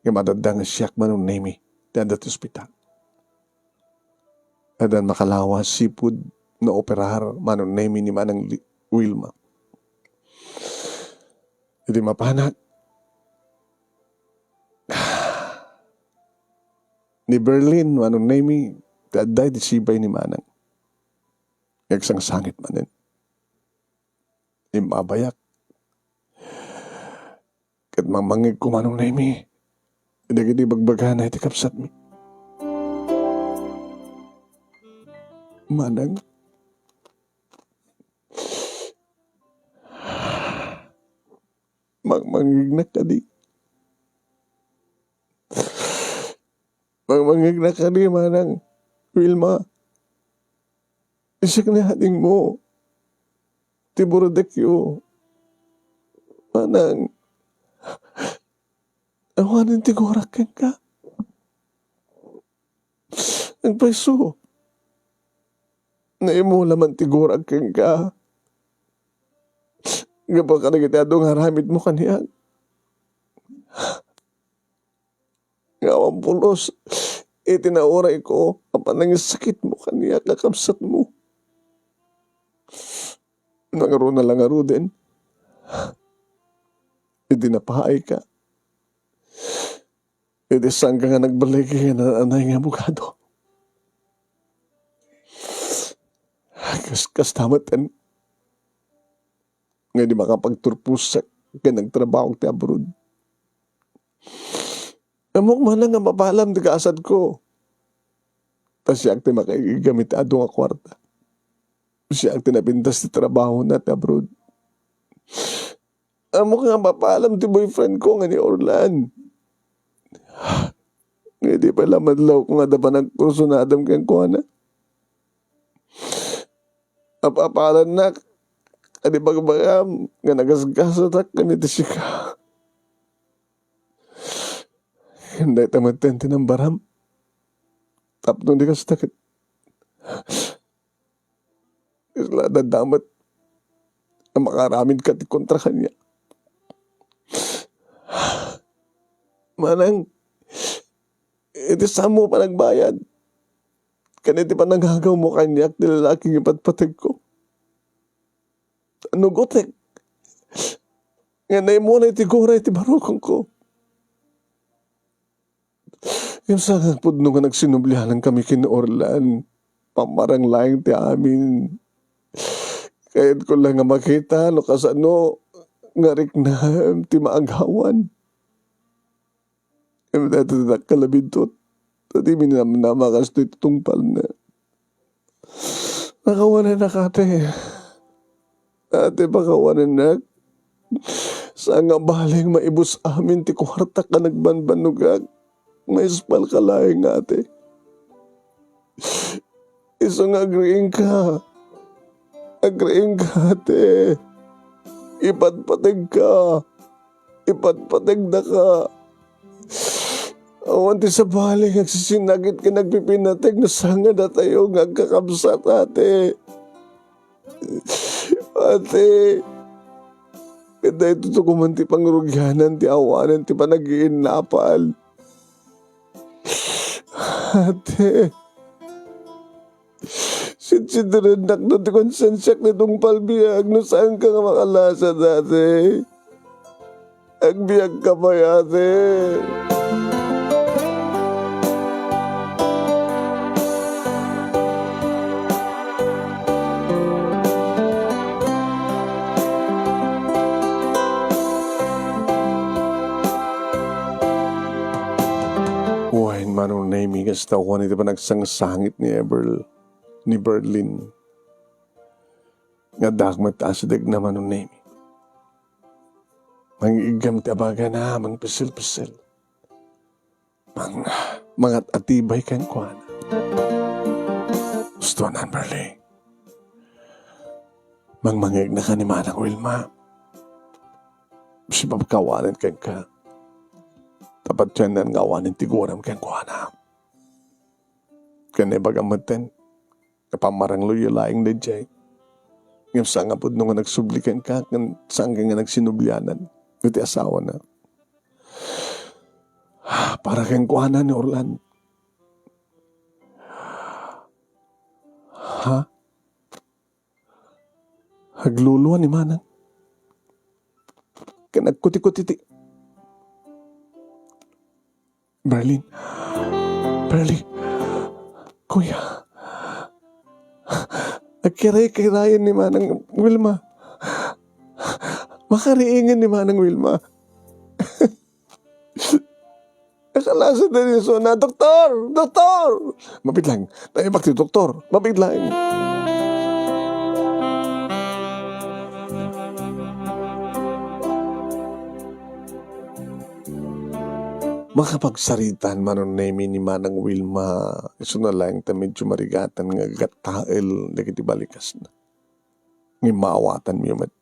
Ngem adda nga siak, Manong Nemy, ti adda ti ospital. Addan makalawa sipud naoperar, Manong Nemy, ni Manang Li-, Wilma. Idi mapanak, ni Berlin, Manong Nemy, ti adda iti sibay ni Manang. Agsangsangit manen. Immabayak. Ket mangmangngegko, Manong Nemy, dagiti ibagbagana iti kabsatmi. Manang, mangmangngegnak kadi? Mangmangngegnak kadi, Manang Wilma? Siak ni adingmo, ti burudekyo. Manang, awanen ti gurak kenka. Agpayso, naimula man ti gurak kenka gapu kadagiti adu nga aramidmo kaniak. Nga awan pulos iti naurayko a panangisakitmo kaniak nga kabsatmo. Nangaruna la ngaruden, idi napaayka, idi saanka nga nagbaligi nga nananay nga abogado. Kas-, kasta metten nga idi makapagturposak ken nagtrabaho ti abroad. Ammok manen nga mapalam ti kaasadko. Ta siak ti makaigamit adu nga kuarta. Siak ti napintas ti trabahona ti abroad. Ammok nga mapalam ti boyfriend ko nga ni Orlan. Nga idi pay la madlawko nga adda panagkursunadam kenkuana. Apapalannak, kadi bagbagam nga nagasgasatak ken iti sika. Ken dayta metten ti nambaram. Tapno di kasta ket, kasla dadda met a makaaramidka ti kontra kaniak. Manang, iti saanmo panagbayad ken iti panangagawmo kaniak ti lalaki nga ipatpategko. Nagutek nga naimuna iti gura iti barukongko. Ngem saan nga pudno nga nagsinublianan kami ken Orlan, pammarang laeng ti amin. Kayatko la nga makita no kasano nga riknam ti maagawan. Ngem dayta ti dakkel a bintot, ta dimi namnama kastoy ti tungpalna. Pakawanennak, ate. Ate, pakawanennak. Saan nga bale nga maibus amin ti kuartak a nagbanbannogak, maispalka laeng, ate. Isu nga agriingka. Agriingka, ate. Ipatpategka. Ipatpategdaka. Awan ti sabali nga agsisinakit ken agpipinateg no saan nga datayo nga agkakabsat, ate. Ate, ket daytoy to koman ti pangrugianan ti awanen ti panagiinnapal. Ate, sidsidirennak no ti konsensiak ti tungpal biag no saanka nga makalasat, ate. Agbiagka pay, ate. Manong Nemi, kasta awan iti panagsangit ni Eberl, ni Berlin. Nga addaak met asidegna, Manong Nemi. Mangiiggam ti abagana, mangpisil-pisil. Mang-, mangat-atibay kenkuana. Gusto na, Berlin. Mangmangegna ka ni Manang Wilma. Sipapkawanen kenka. Tapatyan nga awanen ti guram kenkuana. Ken ibagam metten, nga pammarangloyyo laeng daydiay. Ngem saan nga pudno nga nagsubli kenka, ken saan nga nagsinublianan iti asawana. Para kenkuana ni Orlan. Ha? Agluluan ni Manang. Ken agkutikutiti. Berlin. Berlin. Kuya. Agkiray-kirayen ni Manang Wilma. Makariingen ni Manang Wilma. Nakalasat na ni Sona. "Doktor! Doktor!" Mabitlang. Tayo bak ti doktor. Mabitlang. Makapagsaritaan Manong Nemi ni Manang Wilma, isuna laeng ta medyo marigatan nga aggattael dagiti balikasna. Ngem maawatanmi met.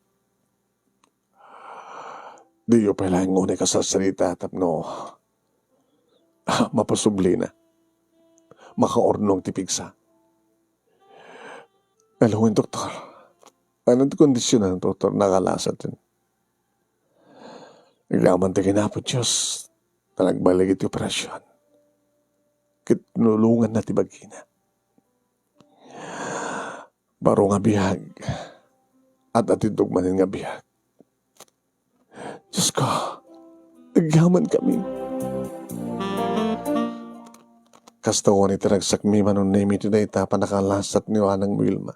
Diyo pay laeng unay kasarsarita tapno, ah, mapasublina. Makaurnong ti pigsa. Hello, doktor. Ano ti kondisyon ng doktor? Nakalasaten. Agyamanen ti ken Apo Dios, ta nagbalin iti operasyon. Ket nulonganna ti bagina. Baro nga biag. At atintog manen nga biag. Diyos ko, agyamankami. Kasta wen iti ragsakmi, Manong Nemi, iti dayta a pannakalasat ni Manang Wilma.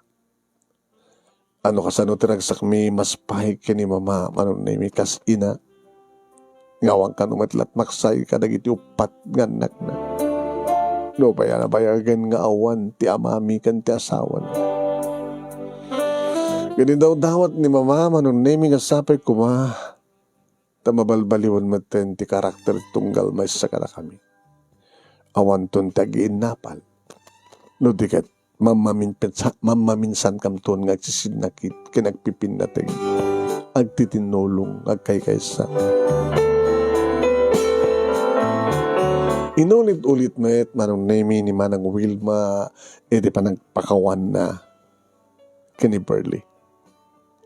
Ano kasano ti ragsakmi, mas pay ken ni Mama, Manong Nemi, kas ina. Nga awan kano met latmaksay kadagiti uppat nga annakna. No, bayabayagen nga awan ti amami ken ti asawana. Ken indawdawat ni Mama, Manong Nemi, nga sapay koma ta mabalbaliwen metten ti karakter tunggal maysa kadakami. Awanton ti agiinnapal. No di ket, mammaminsa-, mammaminsankamton nga agsisinnakit ken agpipinnateg, agtitinnulong, agkaykaysa. Inulit-ulit met, Manong Nemi, ni Manang Wilma iti panagpakawanna ken ni Burley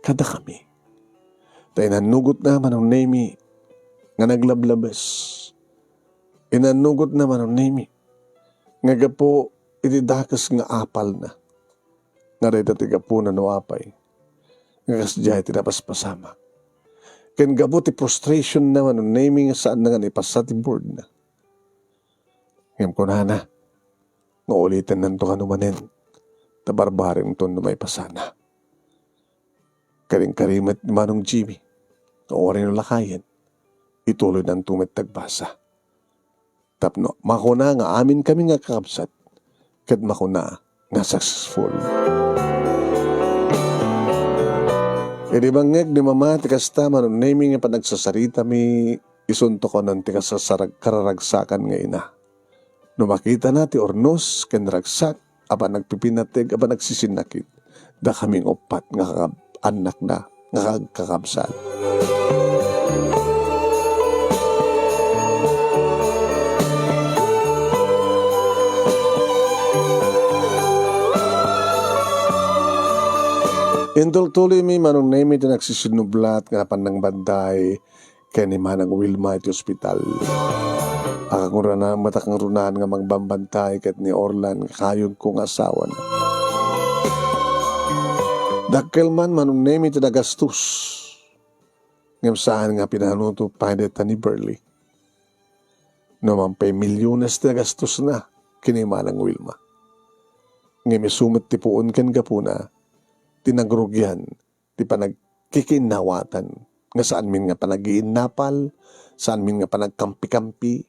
kadakami. Ta inannugotna, Manong Nemi, nga naglablabes. Inannugotna, Manong Nemi, nga gapu iti dakes nga apalna, nga dayta ti gapuna no apay nga kasdiay ti napaspasamak. Ken gapu ti frustrationna, Manong Nemi, nga saanna nga naipasa ti boardna. Ngem kunana nga ulitennanto kano manen, ta barbarengton no maipasana. Karingkari met ni Manong Jimmy, nga uray no lakayen, ituloynanto met ti agbasa. Tapno makuna nga aminkami nga kakabsat, ket makuna nga successful. Idi mangngeg ni Mama ti kasta, Manong Nemi, nga panagsasaritami, isunto kanon ti kasasarag-, kararagsakan nga ina. No makitana ti urnos ken ragsak a panagpipinateg a panagsisinnakit, dakami nga uppat nga kakab-, annakna nga agkakabsat. Intultuloymi, Manong Nemi, ti nagsisinublat nga napan nangbanday ken ni Manang Wilma iti ospital. Akangrunan met, akangrunan nga magbambantay ket ni Orlan nga kayonko nga asawana. Dakkel man, Manong Nemi, ti nagastos. Ngem saan nga pinanunotan pay dayta ni Burley. No man pay milyones ti nagastosna ken ni Manang Wilma. Ngem isu met ti puon ken gapuna ti nagrugian ti panagkikinnawatan nga saanmin nga panagiinnapal, saanmin nga panagkampikampi,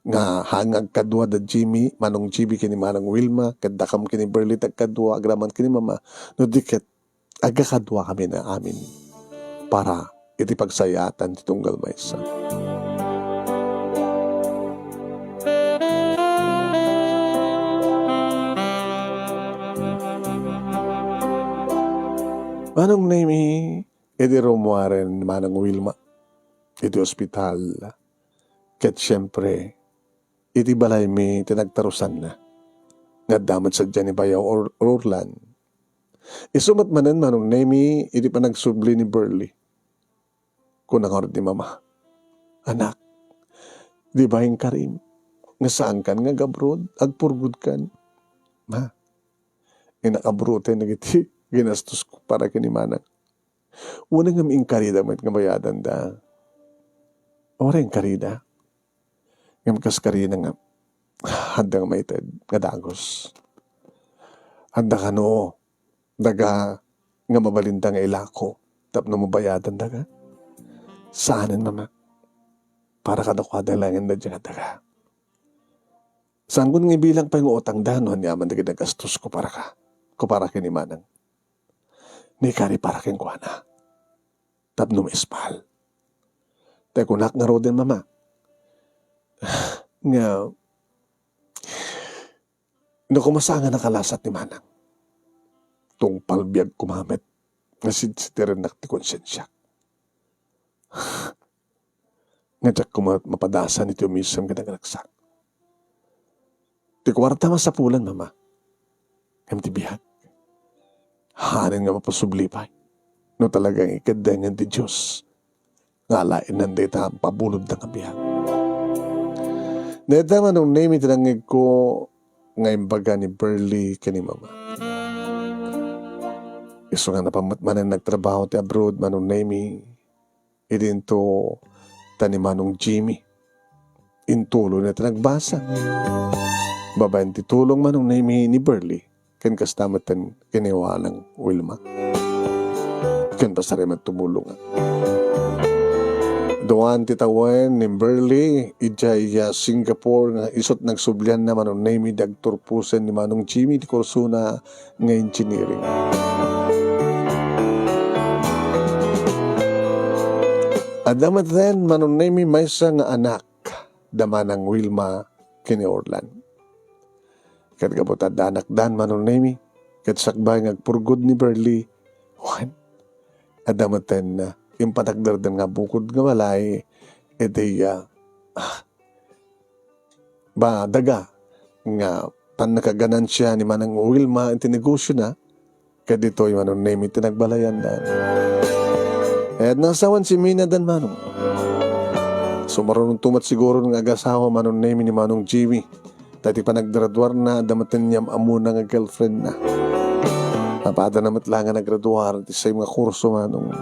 nga haan nga agkadua da Jimmy, Manong Jimmy ken ni Manang Wilma, ket dakam ken ni Berly ti agkadua agraman ken ni Mama, no di ket agkakaduakami nga amin para iti pagsayaatan ti tunggal maysa. Manong Nemi, idi rummuaren ni Manang Wilma iti ospital, ket siempre, iti balaymi ti nagtarusanna nga adda met sadiay ni Bayaw Or-, Orlan. Isu met manen, Manong Nemi, iti panagsubli ni Berly. Kuna ngarud ni Mama, "Anak, di ba inkarim nga saankan nga ag-abroad, agpurgodkan?" "Ma, inak-abroad tayo dagiti ginastosko para ken ni Manang. Wen ngem inkarida met nga bayadanda." "Uray inkarida. Ngem kas karina nga, adda nga maited nga dagus. Adda kano daga nga mabalinda nga ilako tapno mabayadanda ka?" "Saanen, Mama. Para kadakuada laengen daydiay nga daga. Saanko nga ibilang pay nga utangda no aniaman dagiti nagastosko para ka, ko para ken ni Manang. Ni kari para kenkuana tapno maispal." Tay kunak ngaruden, Mama, nga no koma saan nga nakalasat ni Manang, tungpal biag koma met nga sidsitirennak ti konsensiak. Nga diak koma mapadasan iti umisem ken nagragsak. Ti kuarta masapulan, Mama, ngem ti biag, haanen nga mapasubli pay no talagang ikeddengen ti Dios nga alaennan dayta pabulodda nga biag. Dayta, Manong Nemi, ti nangngegko nga imbaga ni Berly ken ni Mama. Isu nga napan met manen nagtrabaho ti abroad, Manong Nemi, idinto ta ni Manong Jimmy. Intuloyna ti nagbasa. Babaen ti tulong, Manong Nemi, ni Berly, ken kasta met ken ni Manang Wilma. Ken pasarimet tumulong. Duan ti tawen ni Berly idiay, ah, Singapore nga isut' nagsublianna, Manong Nemi, di agturposen ni Manong Jimmy ti kursona nga engineering. Adda met ken Manong Nemi maysa nga anak, da Manang Wilma ken ni Orlan. Ket gapu ta adda anakdan, Manong Nemi, ket sakbay nga agpurgod ni Berly, wen, adda met ken, ah, impanagderden nga bukod nga balay iti, ah, ah, ba, daga nga pannakaganansia ni Manang Wilma iti negosiona, ket ditoy, Manong Nemi, ti nagbalayan. Ket nasawan si Mina dan Manong. Sumarunongto met siguro nga agasawa, Manong Nemi, ni Manong Jimmy. Ta iti panagdaraduarna, adda met ken ni am-amona nga girlfriendna. Apadana met la nga nagraduar iti same nga kurso, Manong.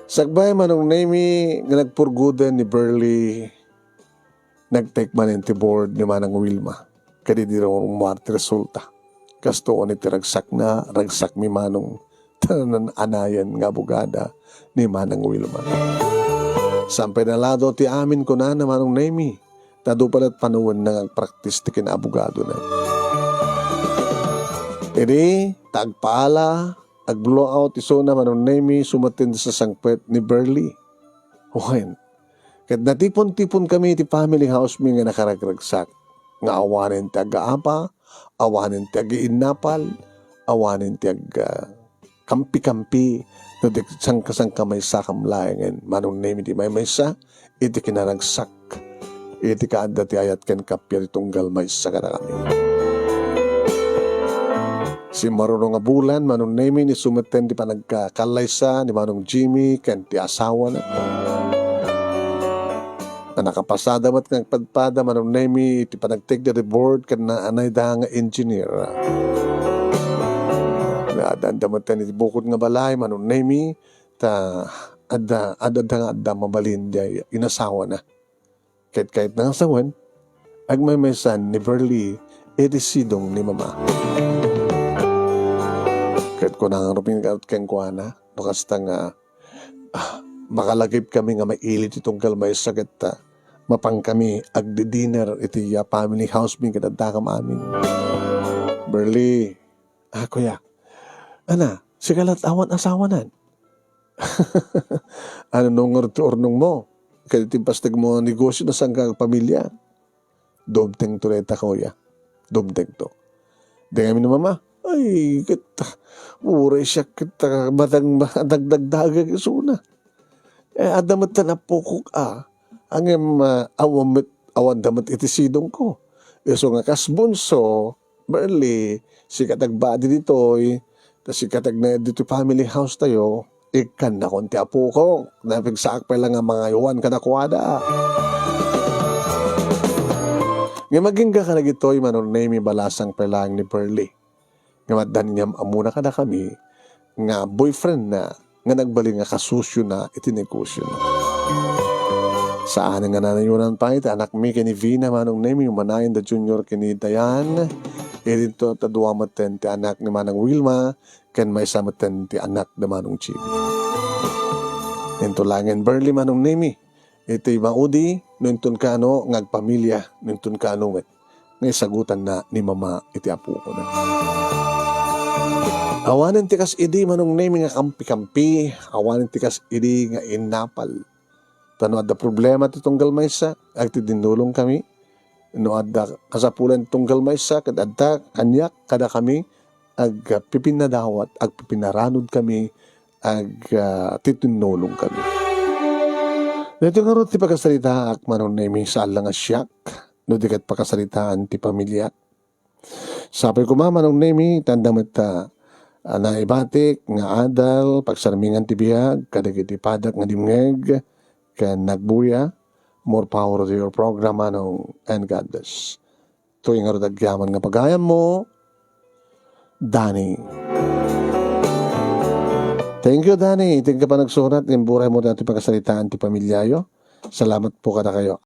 Sakbay, Manong Nemi, nga nagpurgoden ni Berly, nagtek manen ti board ni Manang Wilma. Ket idi rummuar ti resulta, kastoon iti ragsakna, ragsakmi, Manong, ta naan-anayen nga abogada ni Manang Wilma. Saan pay nalado ti amin, kunana, Manong Nemi, ta adu pay la't panawenna nga agpraktis ti kinaabogadona. Idi ta agpaala, agblowout isuna, Manong Nemi, isu met ti sasangpet ni Berly. Wen, ket natipon-tiponkami iti family house mi nga nakaragragsak, nga awanen ti agaapa, awanen ti agiinnapal, awanen ti ag-, ah, kampi-kampi, no di sangka-sangka maysakam laengen, Manong Nemi, ti maymaysa iti kinaragsak, iti kaadda ti ayat ken kappia ti tunggal maysa kadakami. Simmaruno nga bulan, Manong Nemi, isu met ti panagkakallaysa ni Manong Jimmy ken ti asawana. Nga nakapasada met nga agpadpada, Manong Nemi, iti panagtake da ti board ken naan-anayda nga engineer. Nga adda met iti bukod nga balay, Manong Nemi, ta adda, adda, adda nga adda mabalin diay inasawana. Ket kayatna nga sawen, agmaymaysan ni Berly iti sidong ni Mama. Ket kuna ngarud kenkuana, no kasta nga, ah, makalagipkami nga maili ti tunggal maysa ket, ah, mapankami agdi-dinner iti, ah, family house mi ket addakam amin. Berli, ah, kuya, ana, sika la't awan asawanan? Ano ngarud ti urnongmo? Ket iti impastegmo a negosio, saan ka agpamilia? Dumtengto dayta, kuya. Dumtengto. Dengngem ni mama, ay, ket, uray siak ket, ah, matang madagdagdagek isuna. Eh, adda met ti apokok, ah. Ngem, ah, awan met, awanda met iti sidongko. Isu nga kas bunso, Berli, sika ti agbadi ditoy, ta sika ti agnaed ditoy family house tayo, ikkannakon ti apokok. Napigsaak pay la nga mangaywan kadakuada. Ngem agingga kadagitoy, Manong Nemy, balasang pay laeng ni Berli. Ngem adda ni am-ammona kadakami nga boyfriend na nga nagbalin nga kasusiona iti negosiona. Saan nga nanayonan pay ti anakmi ken ni Vina, Manong Nemy, umanayon da Junior ken ni Dayan. Idinto ta dua metten ti anak ni Manang Wilma ken maysa metten ti anak da Manong Chibi. Inton laengen, Berli, Manong Nemy, iti maudi, no inton kano nga agpamilia, no inton kano met nga isagutanna ni mama iti apokona. Awanen ti kas idi, Manong Nemy, nga kampi-kampi, awanen ti kas idi nga innapal. Ta no adda problema ti tunggal maysa, agtinnulongkami. No adda kasapulan ti tunggal maysa, ket adda kaniak, kadakami, agpipinnadawat, agpipinnaranudkami, ag, ah, titinnulongkami. Daytoy ngarud ti pakasaritaak, Manong Nemy, saan la nga siak, no di ket pakasaritaan ti pamiliak. Sapay koma, Manong Nemy, ta adda met, ah, naibatik nga adal, pagsarmingan ti biag, kadagiti padak nga dimngeg, ken nagbuya. More power to your program, Manong, and God bless. Toy ngarud agyaman nga pagayammo, Danny. Thank you, Danny. Thank you, panagsurat. Imburay mo dati pakasaritaan ti pamilyayo. Salamat po kadakayo.